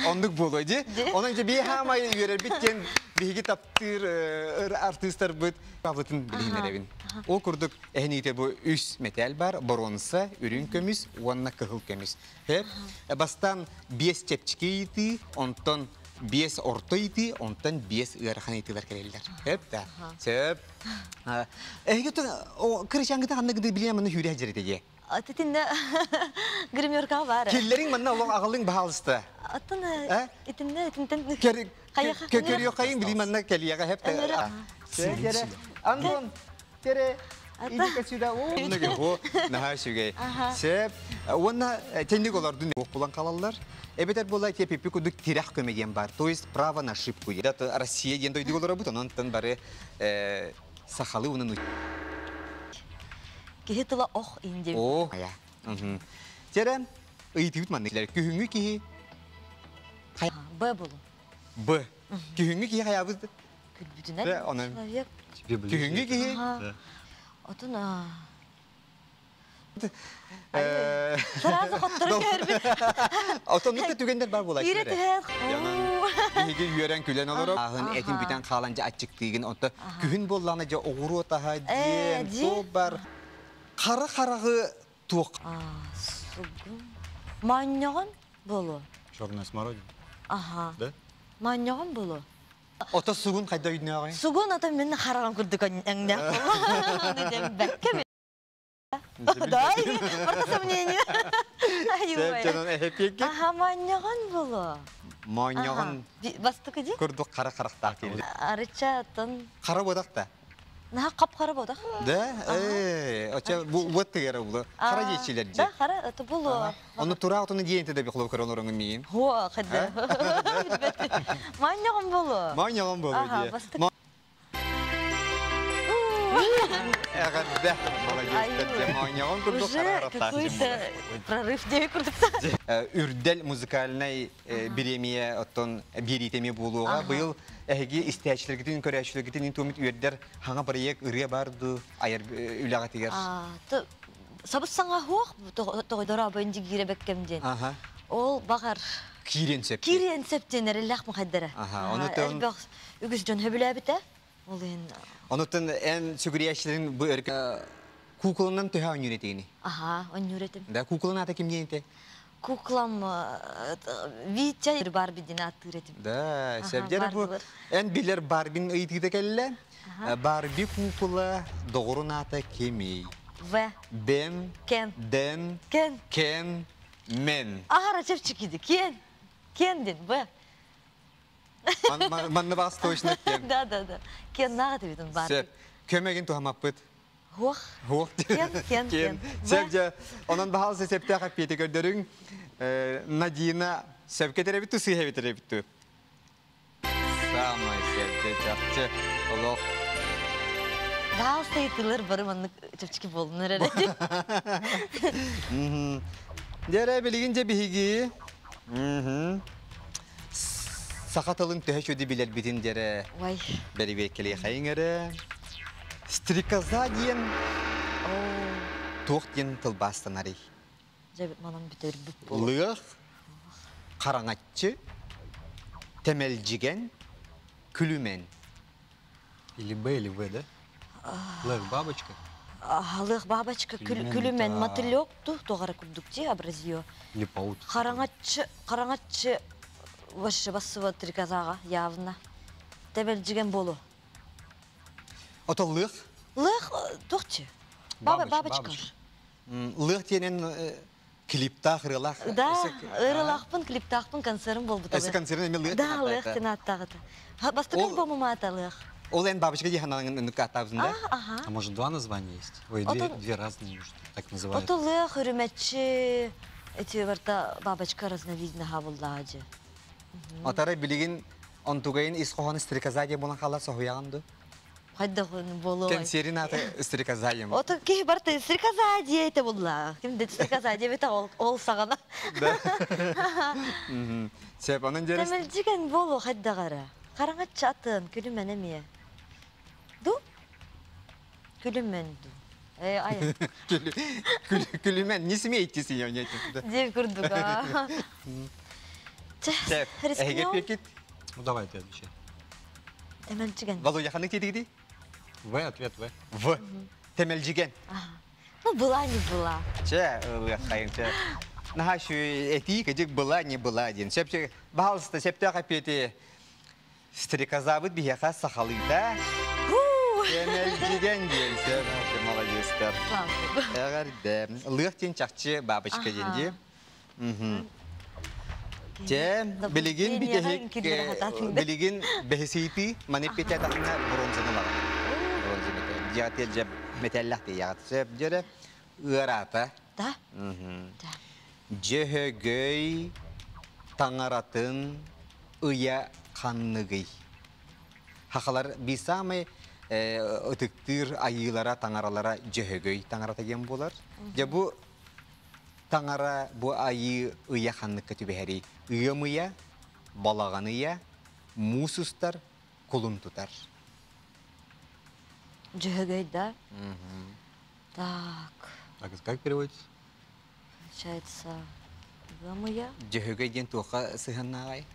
оннук буолуо дии. Онон дьэ бии хаамай үөрэрбит диэн биһиги таптыыр артыыстарбыт Павлытын билиһиннэрэбин. Ол курдук эһиниите бу үс мэтээл бар, боруонса, үрүҥ көмүс уонна кыһыл көмүс. Бастаан биэс чэпчэки ыйытыы, онтон биэс орто ыйытыы, онтон биэс ыарахан ыйытыылар кэлэллэр. Сөп да? Сөп. Эһиги кырачаангыта ханна гыды билиэн манна хүүрэ дьэрите дии. Титинне гримеркаҕа баар. Киллэриҥ манна олох аҕалыҥ баһаалыста. Оттон итинне итинтэн Көрүөххэйин билии манна кэлиэҕэ хэп. Антон, тере иди сюда. О, наһаа үчүгэй. Сөп. Уонна тенник олордун булан қалаллар. Эбэтэр буола тепипи курдук тирэх көмө диэн бар. То есть право на ошибку. Россия диэн дойдуга олоробут, онон бары сахалы унун Киһи тыла ох инди. О, ая. Тере ыйытыбыт маннык. Күһүҥҥү киһи Б булу. Б. Күһүҥҥү киһи хаябыт. Күлбүтүнэн. Онон. Күһүҥҥү киһи. Отун. Сразу хоттору көрбүт. Отоннук да түгэннэр бар буолааччылар. Киирэ түһэн. Биһиги үөрэн күлэн олорор. Ааһын этин бүтэн хаалан дьэ аччыктыыгын. Онто күһүн буоллаҕына дьэ оҕуруо таһа диэн туох бар. Хара хараҕы туох. Сугун. Моонньоҕон буолуо. Черная смородина. Аха. Да? Моонньоҕон буолуо. Ото сугун хайда өйдөнөҕүй? Сугун ото мин хараҕым курдук өҥнөөх буолла. Ону бэккэ Да, просто сомнение. Сеп эһэпиэкки. Аха, моонньоҕон буолуо. Моонньоҕон Бастакы ди? Курдук хара харахтаах киһи. Арыча атын. Хара бодах да? Наха қап-қара бодах. Да? Э, оча бу вот тыгара булу. Хара жечилер же. Да, хара это булу. Оны тура отуну диенте да бихло көрөн орыңы миин. Хо, хадда. Моонньоҕон болу. Моонньоҕон болу ди. Эҕэрдэ, молодец, моонньоҕон курдук Уже какой-то прорыв дии курдук. Үрдэл музыкальнай бириэмийэ оттон биэриитэми буолуоҕа. Быйыл эһиги истээччилэргитин, көрөөччүлэргитин туомит үөрдэр хаҥа проект ырыа бар ду айар үлэҕитигэр. Сабыс саҥа хуох тоҕойдоро абын дигире бэккэм диэн. Ол баҕар киирен сөп. Киирен сөп диэн эрэллээх махайдара. Онутун элбэх үгүс дьон хөбүлээбитэ. Ол иһин Онутун эн сүгүрүйээччилэрин бу өркө куукуланан төһө оонньуур этигини? Аха, оонньуур этим. Да, куукулан ата ким диэн Куклам Витя Барби диэн ааттыыр этим. Да, сөбдер бу эн билер Барбин ыйытыыта кэллэ. Барби куукула доҕорун аата кимий? В. Бен. Кен. Ден. Кен. Кен. Мен. Ахара чепчикиди. Кен. Кен дин. В. Манна бас точно кен. Да, да, да. Кен нағат битин Барби. Сөп. Көмегин тухамаппыт. Хуох. Хуох. Кен, кен, кен. Сөп же. Онон баһал септях аппети көрдөрүң. Надина сөпке теребитту, сыйха битеребитту. Самай септе чакчы. Олох. Баал сайтылар бары маннык чөпчүкү болдун эрэ. Дere билигин же биһиги. Саха тылын төһө чөдү билер битин дере. Ой. Бэрибиэккели хайың эрэ. Стрекоза диэн туох диэн тылбаастанарый? Жабит манан бүтөр бүт болу. Лыах, караңатчы, темелжиген, күлүмен. Или Б, или В, да? Лэх бабочка. Лых бабочка, күлүмен мотылек ту тоғара курдукти образио. Или паут. Караңатчы, караңатчы вообще басыва трикозаға явно. Тебелжиген болу. Ото лых? Лых тухчы. Бабочка. Лых тенен клиптах, ырылах. Да, ырылахпын, клиптахпын, концертым болду. Эси концертын эми лых? Да, лых тен аттагыты. Бастыкын бомума ата лых. Ол эн бабочка дихананын үнүк аттабызын, да? Ага. А может два названия есть? Ой, две разные, может, так называют. Ото лых, үрүмәтчи, эти варта бабочка разновидна хабыллаажы. Атара билигин онтугайын ис кохоны стрекоза болан хала сохуяган Хайдахын болу. Кенсерин аты стрекоза ем. Ото ки барты стрекоза диете булла. Ким де стрекоза диете ол ол сагана. Да. Сеп анын жерес. Темелжиген болу хайдагара. Караңа чатын күлүмөн эме. Ду? Күлүмөн ду. Э, ай. Күлүмөн, не смейтесь, я не Дев курдуга. Сеп, эге пекит. Ну давай ты отвечай. Темелжиген. Володя, ханнык тетигди? В, ответ В. В. Темелжиген. Ну, была, не была. Че, хайын, че. Наха шу эти, кедик была, не была один. Сепче, бахалста, септе капети. Стрекоза бит бияха сахалыда. Темелжиген диен, сеп, молодецтер. Эгерде, лых тен чакчы бабочка денди. Те, билигин битехик, билигин бехесити, мани петя тахна бронзаны лага. Бронза металл. Диател же металлах те ягат. Сеп жере ырата. Да? Жехөгөй таңаратын ыя ханныгый. Хахалар бисамы ытыктыр айылара таңаралара жехөгөй таңарата ген болар. Же бу таңара бу айы ыя ханныкка түбэхэри. Ыямыя, балаганыя, мусустар, кулун тутар. Жехөгөй, да? Так. Так, как переводится? Получается, ыам ыйа. Дьөһөгөй диэн туохха сыһыаннааҕый?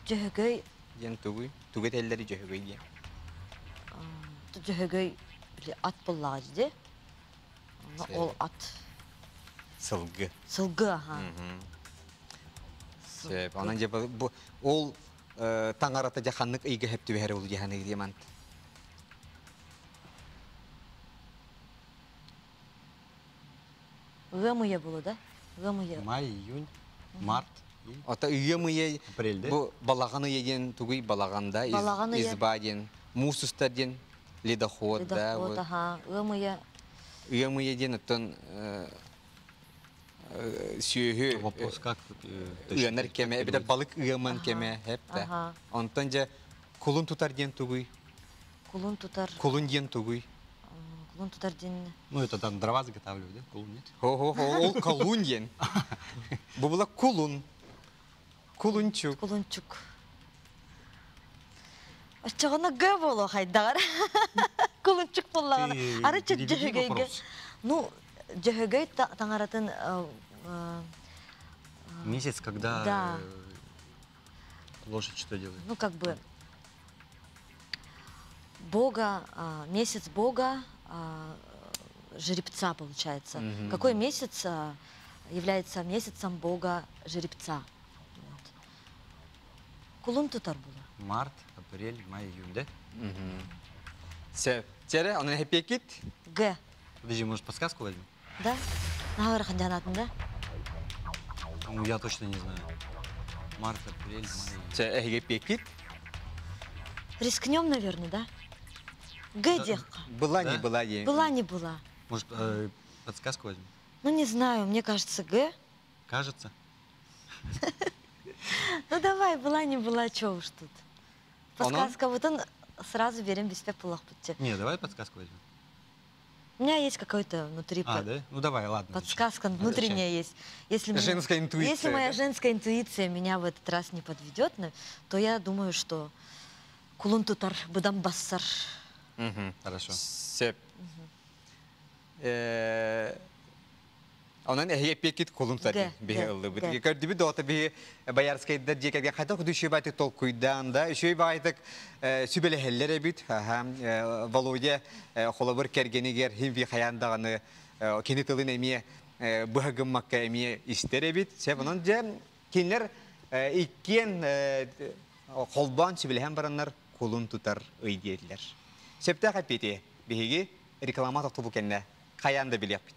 Дьөһөгөй Диэн тугуй? Тугу этэллэри дьөһөгөй диэн? Дьөһөгөй били ат буоллаҕа дии. Ол ат. Сылгы. Сылгы, аха. Сөп. Онон дьэ бу ол таҥарата дьэ ханнык ыйга сөп түбэһэр ол дьаһаны диэмант. Ыам ыйа буолуо да? Ыам ыйа. Май, июнь, март и Ото ыам ыйа апрель, да? бу балаҕан ыйа диэн тугуй балаҕан да Балаҕан ыйа. Изба диэн муус устар диэн ледоход да Ледоход, вот. аха. Ыам ыйа. Ыам ыйа диэн оттон сүөһү Вопрос как точно ыанар кеме эбэтэр переводится? балык ыаман кеме хеп да. Аха. Онтон дьэ кулун тутар диэн тугуй? Кулун тутар. Кулун диэн тугуй? Кулун тутар диэн. Ну, это там дрова заготавливают, да? Кулун нет? Хо-хо-хо, ол колун диэн. Бу була кулун. Кулунчук. Кулунчук. Оччоҕуна Г буолуо хайдаҕар. Кулунчук буоллаҕына. Ты Арычы переведи дьөһөгөйгө. вопрос. Ну, дьөһөгөй таҥаратын Месяц, когда Да. лошадь что делает? Ну, как бы Бога, месяц Бога, жеребца, получается. Какой месяц является месяцем Бога жеребца? Вот. Кулун тутар было. Март, апрель, май, июнь, да? Сөп. Тере, онон эппиэккит? Г. Подожди, может, подсказку возьмем? Да? Наһаа жанатын, да? Ну, я точно не знаю. Март, апрель, май, июнь. Чэ, эһиги эппиэккит? Рискнем, наверное, да? Г диэххэ. Была не Да? была диэн. Была не была. Может, подсказку возьмем? Ну, не знаю, мне кажется, Г. Кажется. Ну, давай, была не была, чё уж тут. Онон? Подсказка, вот он сразу берем без пулах пути. Не, давай подсказку возьмем. У меня есть какой-то внутри А, да? Ну давай, ладно. подсказка внутренняя есть. Если меня- Женская интуиция, Если моя да? женская интуиция меня в этот раз не подведет, то я думаю, что кулун тутар, быдан бассар. Хорошо. Сөп. Онон эһиги эппиэккит кулун тутар Г, биһи Г, ыллыбыт. Г. Көрдүбүт доҕоттор биһи Боярскайдар дьиэ кэргэн хайдах үчүгэй баҕайытык толкуйдаан да, үчүгэй баҕайытык сүбэлэһэллэр эбит. Аха, Володя холобур кэргэнигэр хим хайаан даҕаны кини тылын эмиэ быһа гыммакка эмиэ истэр эбит. Сөп, онон дьэ кинилэр иккиэн холбоон сүбэлэһэн бараннар кулун тутар ый диэтилэр. Сөптөөх эппиэти биһиги реклама тохтобул кэннэ хайаан да билиэхпит.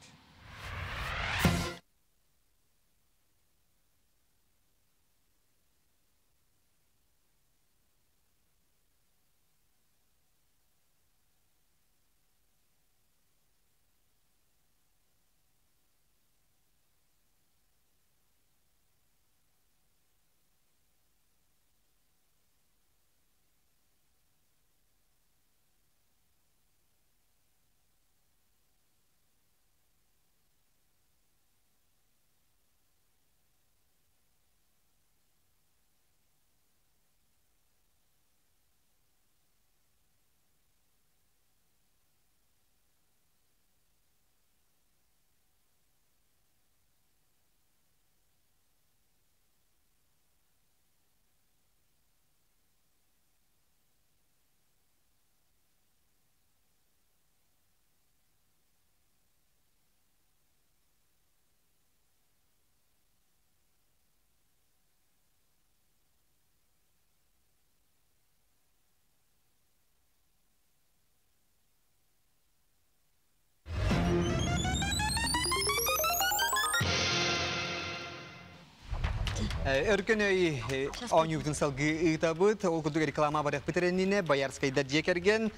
Өркөн өй оонньуубутун салгыы ыытабыт. Ол курдук реклама барыахпыт эрэ иннинэ Боярскайдар дьиэ кэргэн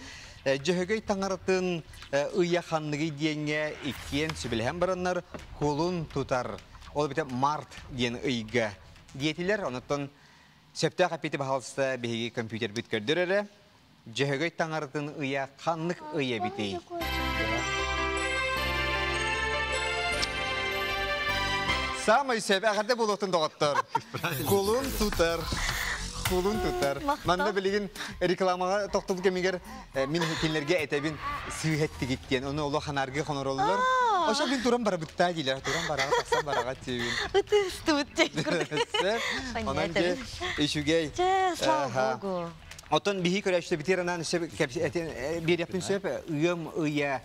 Дьөһөгөй таҥаратын ыйа ханныгый диэҥҥэ иккиэн сүбэлэһэн бараннар кулун тутар. Ол эбэтэр март диэн ыйга диэтилэр. Онтон сөптөөх эппиэти баһаалыста биһиги компьютербит көрдөр эрэ. Дьөһөгөй таҥаратын ыйа ханнык ый эбитий? Самый сөп эҕэрдэ буолуохтун доҕоттор. Кулун тутар. Кулун тутар. Манна билигин рекламаҕа тохтобул кэмигэр мин кинилэргэ этэбин сыыһа эттигит диэн. Ону олох ханааргыы хонороллор. Ошо мин туран барабытта диилэр, туран бараҕа тахсан бараҕа тиэбин. Ытыстыбыт диэн курдук. Онон дьэ үчүгэй. Чэ, слава богу. Оттон биһи көрөөччү битир анаан биэриэхпин сөп ыам ыйа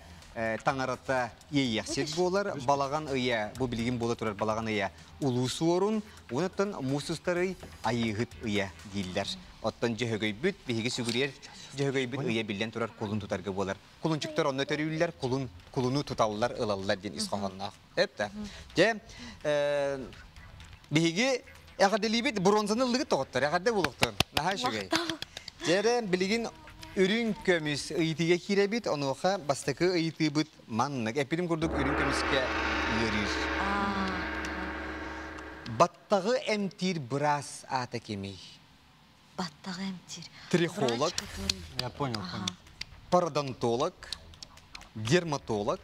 таҥарата иэйиэхсит буолар, балаҕан ыйа, бу билигин буола турар балаҕан ыйа улуу суорун, уонуттан муус устарый айыыһыт ыйа дииллэр. Оттон дьөһөгөйбүт, биһиги сүгүрүйэр дьөһөгөйбүт ыйа биллэн турар кулун тутарга буолар. Кулунчуктар онно төрүүллэр, кулун, кулуну туталлар, ылаллар диэн ис хоһоонноох. Эптэ. Дьэ, биһиги эҕэрдэлиибит бронзаны ыллыгыт тоҕоттор, эҕэрдэ буолуохтун. Наһаа үчүгэй. Дьэ, билигин үрүҥ көмүс ыйытыыга киирэбит, онуоха бастакы ыйытыыбыт маннык. Эппитим курдук үрүҥ көмүскэ ыарыыр. Баттаҕы эмтиир быраас аата кимий? Баттаҕы эмтиир. Трихолог. Я понял, понял. Пародонтолог, дерматолог,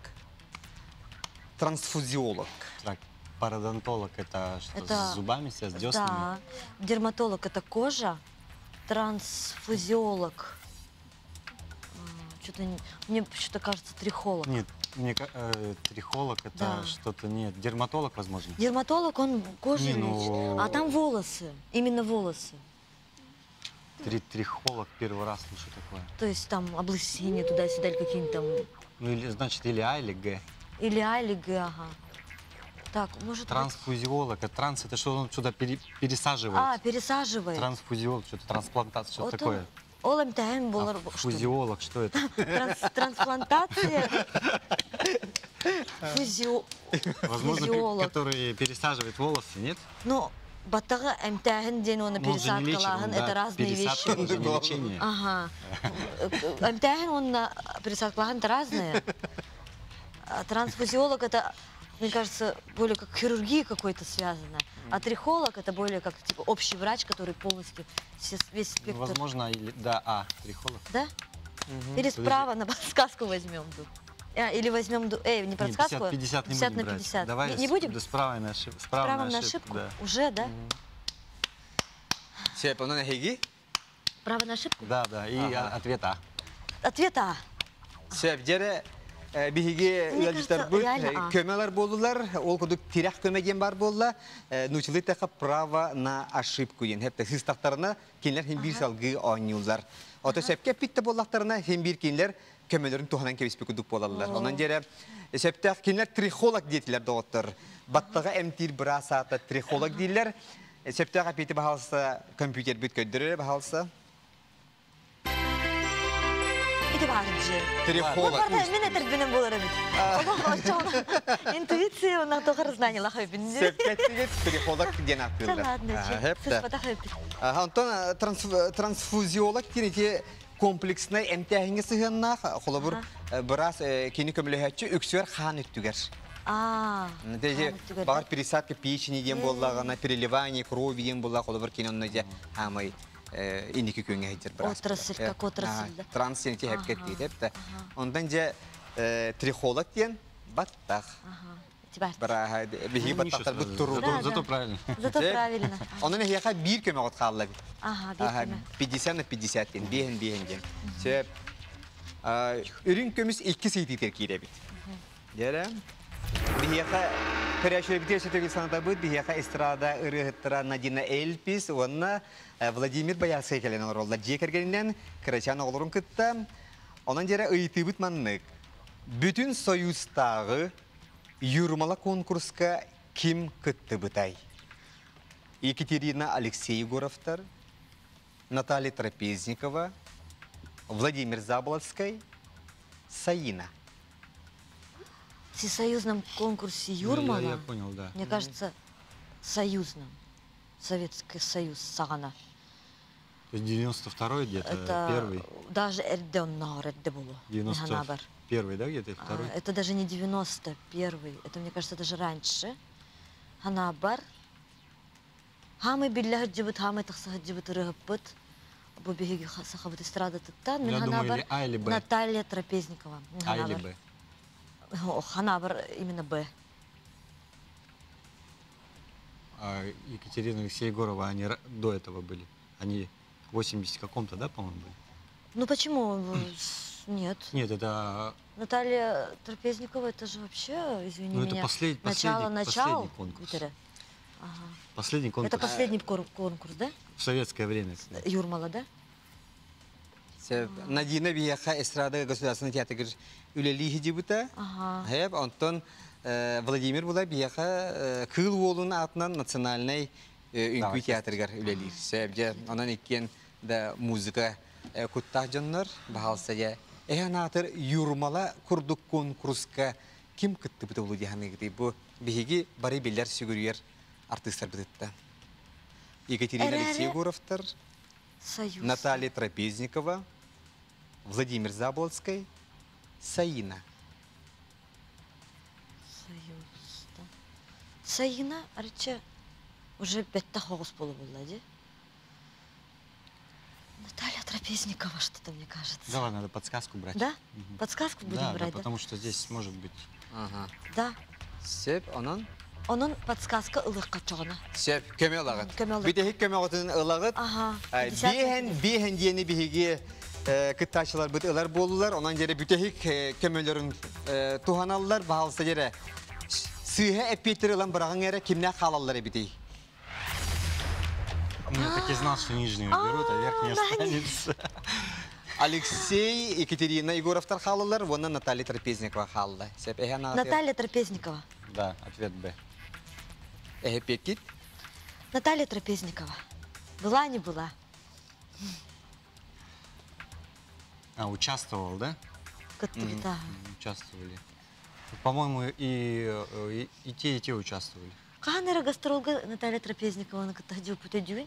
трансфузиолог. Так, пародонтолог это что, Это- с зубами, с деснами? Да. Дерматолог это кожа, трансфузиолог. Что-то мне почему-то кажется трихолог. Нет, мне трихолог это Да. что-то нет. Дерматолог, возможно. Дерматолог, он кожу Не, лечит, ну- а там волосы, именно волосы. Трихолог первый раз слышу такое. То есть там облысение туда-сюда или какие-нибудь там... Ну или значит или А, или Г. Или А, или Г, ага. Так, может быть... Трансфузиолог. Это транс, это что он сюда пересаживает. А, пересаживает. Трансфузиолог, что-то трансплантация, что-то Вот он- такое. Ол эмтэһин А болар... что ли? фузиолог, что это? Трансплантация. Возможно, Фузиолог. который пересаживает волосы, нет? Ну, баттаҕы эмтээһин диэн уонна Ну, он же не лечит, пересадкалааһын он, это да, разные пересадка, вещи. это же не лечение. Ага. Эмтээһин уонна пересадкалааһын это разные. А трансфузиолог это, мне кажется, более как хирургия какой-то связана. А трихолог это более как типа общий врач, который полностью весь Ну, спектр. возможно, или, да, А, трихолог. Да? Или справа на подсказку возьмем. Или возьмем, не Не, подсказку, 50, 50 не 50 будем на брать. 50. Давай Не будем? Да, справа на ошибку. Справа, Справа на ошибку? Да. Уже, да? Сөп, онон эһиги? Право на ошибку? Да, да, и ответ А. Ответ А. Сөп, дьэ, биһиги Мне ыалдьыттарбыт кажется, реально А. көмөлөр буоллулар, ол курдук тирэх көмө диэн баар буолла, нууччалыы эттэххэ право на ошибку диэн. Хэптэ сыыстахтарына кинилэр хин биир салгыы оонньууллар. Ото сөпкө эппит буоллахтарына хин биир кинилэр көмөлөрүн туһанан кэбиспит курдук буолаллар. Онон дьэ сөптөөх кинилэр трихолог диэтилэр доҕоттор. Баттаҕы эмтиир быраас аата трихолог дииллэр. Сөптөөх эппити баһаалыста компьютербит көрдөрөр баһаалыста. Ити баар же. Трихолог. Мен этэрбинэн буолар эбит. Интуиция онна тохар знание лахайбын. Сөпкө трихолог диэн ааттыыллар. Ладно, Хэптэ. сыспатах эбит. Онтон трансфузиолог диэн ити комплекснай эмтээһиҥҥэ сыһыаннаах, холобур, быраас кини көмөлөһөөччү үксүгэр хаан өттүгэр. Деже баар пересадка печени диэн буоллаҕына, переливание крови диэн буолла, холобур, кини онно дьэ хаамай инники күөҥҥэ сылдьар быраас. Отрасль, как отрасль, да. Транс диэн ити хэпкэт диэт. Онтон дьэ трихолог диэн баттах. Бырааһа биһиги баттахтар бут туру. Зато правильно. Зато правильно. Онон эһиэхэ биир көмөҕүт хаалла бит. Ага, биир көмө. 50 на 50 диэн, биэһин биэһин диэн. Сөп. Үрүҥ көмүс икки ыйытыытыгар киирэбит. Дьэ. Биһиэхэ көрөөччүлэрбитигэр сөтөгүл санатабыт, биһиэхэ эстрада ырыаһыттара Надина Эльпис уонна Владимир Боярскай кэлэн олороллор. Дьиэ кэргэнинэн кырачаан оҕолорун кытта. Онон дьэ ыйытыыбыт маннык. Бүтүн Союзтааҕы Юрмала конкурска ким кыттыбытай? Екатерина Алексей Егоровтар, Наталья Трапезникова, Владимир Заболоцкай, Саина. В всесоюзном конкурсе Ну, Юрмала, Я понял, да. мне кажется, союзном, Советский Союз саҕана. То есть 92-й где-то, Это первый. даже эрдэ оннооҕор эрдэ буолуо. 91-й, да, где-то, второй? Это даже не 91-й, это, мне кажется, даже раньше. Санаабар. Саамай биллэ сылдьыбыт, саамай тахса сылдьыбыт ырыаһыппыт. Бу биһиги сахабыт эстрадатыттан. Я думаю, Санаабар или А, или Б. Наталья Трапезникова. А или Б. Санаабар именно Б. А Екатерина Алексей Егорова, они до этого были. Они в 80 каком-то, да, по-моему, были? Ну почему? Нет. Нет, это... Наталья Трапезникова, это же вообще, извини Ну, это меня, последний, начало-начал. последний конкурс. Витера. Ага. Последний конкурс. Это последний конкурс, да? В советское время. Юрмала, да? Надина биһиэхэ эстрада государственный театрыгар үлэлии сылдьыбыта. Ага. Сөп, онтон Владимир була биһиэхэ Кыыл Уолун аатынан национальнай үҥкүү театрыгар үлэлиир. Сөп, дьэ, онон иккиэн да музыка куттаах дьоннор, баһаалыста дьэ. Эһэн аатыр Юрмала курдук конкурска ким кыттыбыта буолуо дии саныыгытый? Бу биһиги бары билэр сүгүрүйэр артыыстарбытыттан. Екатерина Эрээри Алексей Егоровтар, Союз. Наталья Трапезникова, Владимир Заболоцкай, Саина. Союз, да. Саина, арчы, уже бэтте хоғыс болу болды, де? Наталья Трапезникова, что-то мне кажется. Давай, надо подсказку брать. Да? Мгм. Подсказку будем Да, да, брать, да? потому что здесь может быть. Ага. Да. Сөп, онон Онон подсказка ылыахха чоҕуна. Сөп, көмө ылаҕыт. Көмө ылык. Бүтэһик көмөҕүтүн ылаҕыт. Ага. Биэһэн, биэһэн диэни биһиги кыттааччыларбыт ылар буоллулар. Онон дьэрэ бүтэһик көмөлөрүн туһаналлар. Баһаалыста дьэрэ. Сыыһа эппиэттэри ылан быраҕыҥ эрэ кимнээх хаалаллар эбитий? Ну, я так и знал, что нижнюю берут, а верхняя останется. Алексей, Екатерина Егоровтар хаалалар, уонна Наталья Трапезникова хаалла. Сөп, эһэн ааты- Наталья Трапезникова. Да, ответ Б. Эһэ пеккит. Наталья Трапезникова. Была, не была. А, участвовал, да? Кыттыбыта. Участвовали. По-моему, и те участвовали. Хаһан эрэ гастролга Наталья Трапезникованы кытта сылдьыбыппыт дии.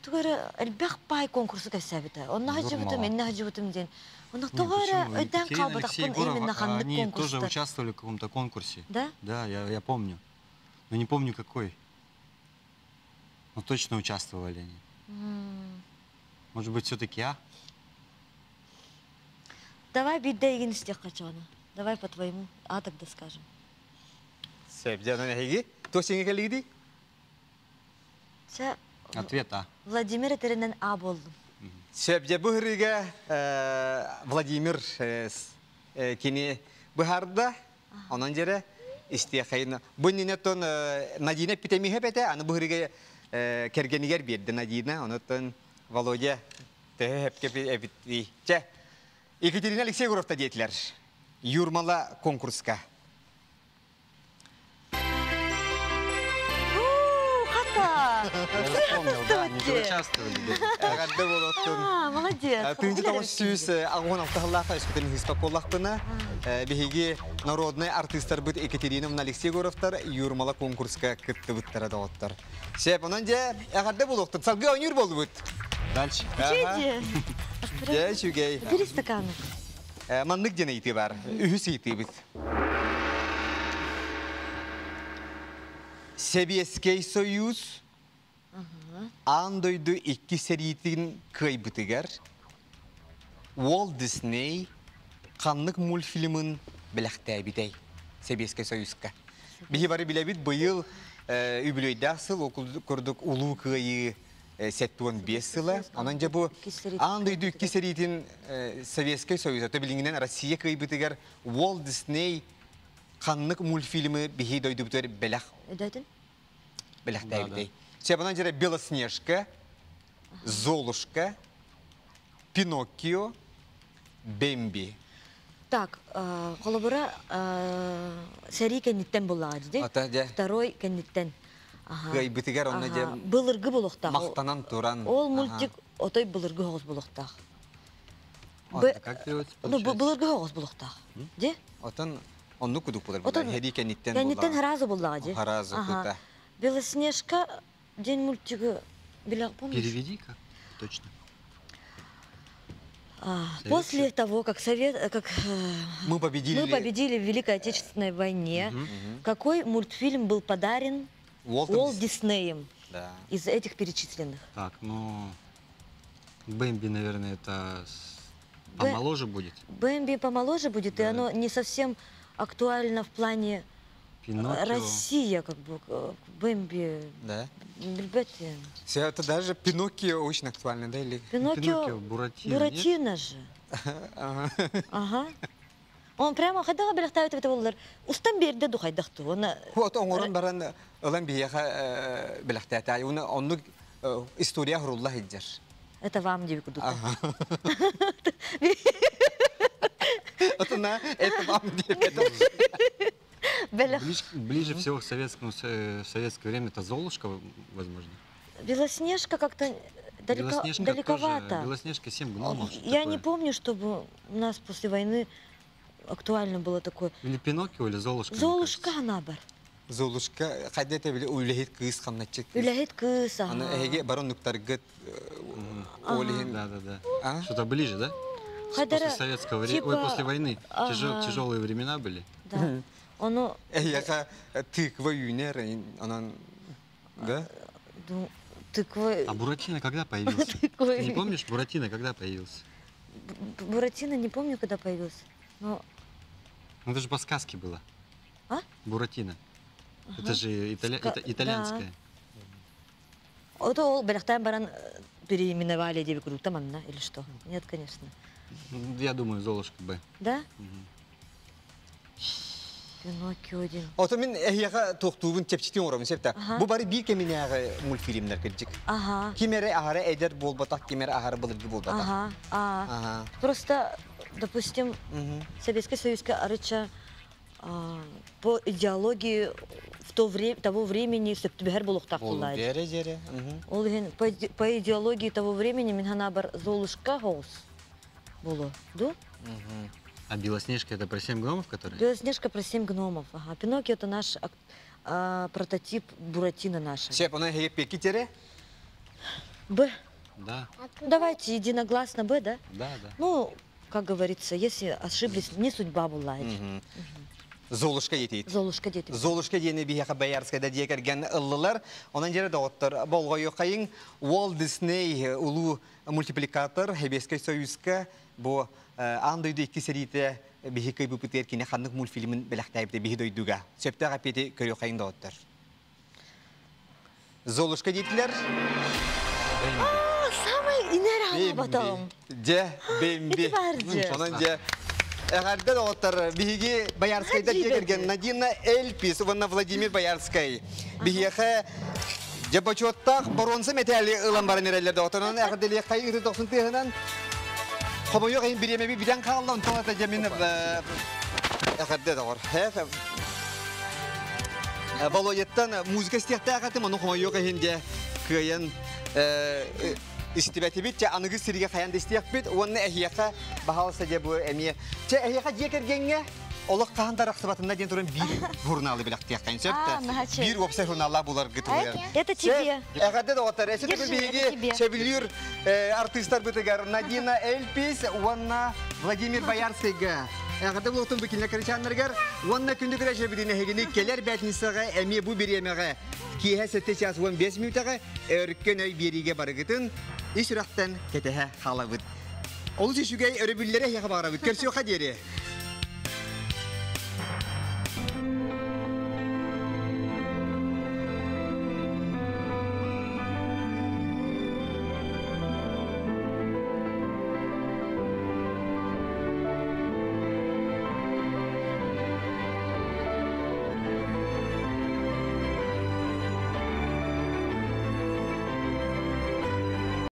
Тугу эрэ элбэх баай конкурсу кэпсээбитэ. Онно сылдьыбытым, Юрмала. иннэ сылдьыбытым диэн. Онно Не, тоҕо эрэ почему? өйдөөн Екатерина Алексей хаалбатахпын Егоров, именно ханнык они тоже конкурстар. участвовали в каком-то конкурсе. Да? Да, я помню. Но не помню какой. Но точно участвовали они. Может быть, все-таки А? Давай биирдэ истиэххэ чоҕуна. Давай по-твоему. А тогда скажем. Сөп, дьэ, онон эһиги. Туох сиҥэ кэллигитий? Чэ, Ответ А. Владимир этэринэн А буоллум. Сөп, дьэ, бу сырыыга Владимир кини быһаарда, онон дьэрэ истиэхэйин. Бу иннинэ тон Надина эппитэ бэтэ, аны бу сырыыга кэргэнигэр биэрдэ Надина, онон Володя төһө сөпкө эппит. Чэ, Екатерина Алексей Егоровта диэтилэр. Юрмала конкурска. У, хата! Я запомнил, да, они же участвовали. Да. Эҕэрдэ буолуохтун. А, молодец. 1986 сыллаахха өскөтүн сыыспат буоллахпына, биһиги народнай артыыстарбыт Екатерина Алексей Егоровтар Юрмала конкурска кыттыбыттара доҕоттор. Сөп, онон дьэ, эҕэрдэ буолуохтун. Салгыы оонньуур буоллубут. Дальше. Чиди. Дьэ, үчүгэй. Бери стаканы. Маннык диэн ыйытыы баар. Үһүс ыйытыыбыт. Сэбиэскэй Союз аан дойду икки сэриитин кыайбытыгар Уолт Дисней ханнык мультфильмын бэлэхтээбитэй Сэбиэскэй Союзка? Биһи бары билэбит быйыл үбүлүөйдээх сыл ол курдук Улуу Кыайыы 75 сыла. Онон дьэ бу аан дойду икки сэриитин Советскай Союз, ото билиҥҥинэн Россия кыайбытыгар Уолт Дисней ханнык мультфильмы биһи дойдубутугар бэлэх Өйдөөтүн? бэлэхтээбитэй? Сөп, онон дьэ Белоснежка, Золушка, Пиноккио, Бэмби. Так, холобура сэрии кэнниттэн буоллаҕа дии. Ата дьэ Второй кэнниттэн. Аха. Кыайбытыгар онно дьэ Аха. Былыргы буолуохтаах. махтанан туран. Ол мультик отой былыргы соҕус буолуохтаах. Это как переводится, Ну, получается? былыргы соҕус буолуохтаах. Дии? Отон оннук курдук буолар. Отон Сэрии кэнниттэн Кэнниттэн буоллаҕа. сразу буоллаҕа дии. Сразу Аха. кута. Белоснежка диэн мультигы билэ помнишь? Переведи как? Точно. А, Совет после того, как Совет, как Мы победили. мы победили в Великой Отечественной войне, какой мультфильм был подарен Уолтом Уолт Диснеем Да. из этих перечисленных? Так, ну... Бэмби, наверное, это помоложе будет. Бэмби помоложе будет, и Да. оно не совсем актуально в плане Пиноккио. Россия, как бы, Бэмби, Да. ребята, Все это даже Пиноккио очень актуально, да? Или... Пиноккио, Пиноккио, Буратино, нет? Буратино же. Ага. Ага. Он прямо хайдаҕа бэлэхтээбит эбитэ буоллар, устан биэрдэ ду хайдах ту. Оны Вот оҥорон баран ылан биһиэхэ бэлэхтээтэ. Уна оннук история хурулла сылдьар. Это вам диэби курдук. Отуна это вам диэбит. Бэлэх. Ближе всего к советскому, в советское время это Золушка, возможно. Белоснежка как-то далеко, Белоснежка далековато. тоже. Белоснежка, семь гномов. Что Я не такое. помню, чтобы у нас после войны актуально было такое. Или Пиноккио, или Золушка. Мне Золушка кажется. набар. Золушка хайда это били үлэһит кыыс хамначчыт. Үлэһит кыыс, Аны ага. эһиги барон нуктаргыт олиһин. Да, да, да. А? Что-то ближе, да? Хайдара, После советского времени, ой, типа, после войны. ага. Тяжелые времена были. Да. Ону Эһиэхэ тыква үүнэр онон да? Ну, тыква. А Буратино когда появился? Тыква. Ты не помнишь, Буратино когда появился? Буратино не помню, когда появился. Но Ну это же по сказке было. А? Буратино. Это же это итальянское. Это ол бэлэхтээн баран переименовали диэби курдук манна или что? Нет, конечно. Ну, я думаю, Золушка Б. Да? Пиноккио один. Ото мин эһиэхэ туохтуубун чэпчэтин оҥоробун сөп Бу бары биир кэминээҕи мультфильмнэр кырдьык. Ким эрэ аһара эдэр буолбатах, ким эрэ аһара былыргы буолбатах. Просто, допустим, Советский Союзка арыча по идеологии в то время, того времени сөптүбэһэр буолуохтаах буоллаҕа. Дьэрэ дьэрэ. Ол иһин по идеологии того времени мин санаабар Золушка соҕус буолуо. Ду? А Белоснежка это про семь гномов, которые? Белоснежка про семь гномов. Ага. Пиноккио это наш прототип Буратино нашего. Сөп, онон эһиги пекитере. Б. Да, Давайте единогласно Б, да? да. Ну, как говорится, если ошиблись, не судьба была. Золушка етейт. Золушка дети. Золушка диэни биһиэхэ Боярскайда дьиэ кэргэн ыллылар. Онон дьэрэ доҕоттор болҕойуоххайыҥ Уолт Дисней улуу мультипликатор Сэбиэскэй Союзка бу аан дойду икки сэриитэ биһи кыайбыппытыгар кини ханнык мультфильмин бэлэхтээбитэ биһи дойдуга. Сөптөөх эппиэти көрүөххэйиҥ доҕоттор. Золушка диэтилэр. А, самый инер батом. Дьэ, Бэмби. Ити баар дьэ. Онон дьэ, эҕэрдэ доҕоттор биһиги Боярскайда дьиэ кэргэн Надина Эльпис уонна Владимир Боярскай. Биһиэхэ дьэ бочуоттаах боруонса мэтээли ылан баран эрэллэр доҕоттор. Онон эҕэрдэлиэххэйиҥ ытыс дохсун тыаһынан. Хомойуох иһин бириэмэби бүтэн хаалла, онтон ата дьэ мин эҕэрдэ доҕор. Володяттан музыка истиэхтээх этим, ону хомойуох иһин дьэ кыайан истибэтибит, чэ аныгы сиргэ хайан да истиэхпит, уонна эһиэхэ баһаалыста дьэ бу эмиэ. Чэ эһиэхэ дьиэ кэргэҥҥэ олох хаһан да арахсыбатынна диэн туран биир журналы бэлэхтиэххин сөп А, наһаа Биир уопсай журналлаа буларгыт угар. Это тебе. Эҕэрдэ доҕоттор, эсэ Держи, это тебе. биһиги сөбүлүүр артыыстарбытыгар Надина Эльпис уонна Владимир Боярскайга. Эҕэрдэ буолуохтун бу кинилэр кырачааннарыгар уонна күндү көрөөччүлэрбитин эһигини кэлэр бээтинсэҕэ эмиэ бу бириэмэҕэ киэһэ 7 час 15 мүнүүтэҕэ Өркөн өй биэриигэ барыгытын ис сүрэхтэн кэтэһэ хаалабыт. Олус үчүгэй өрөбүллэри эһиэхэ баҕарабыт. Көрсүөххэ диэри.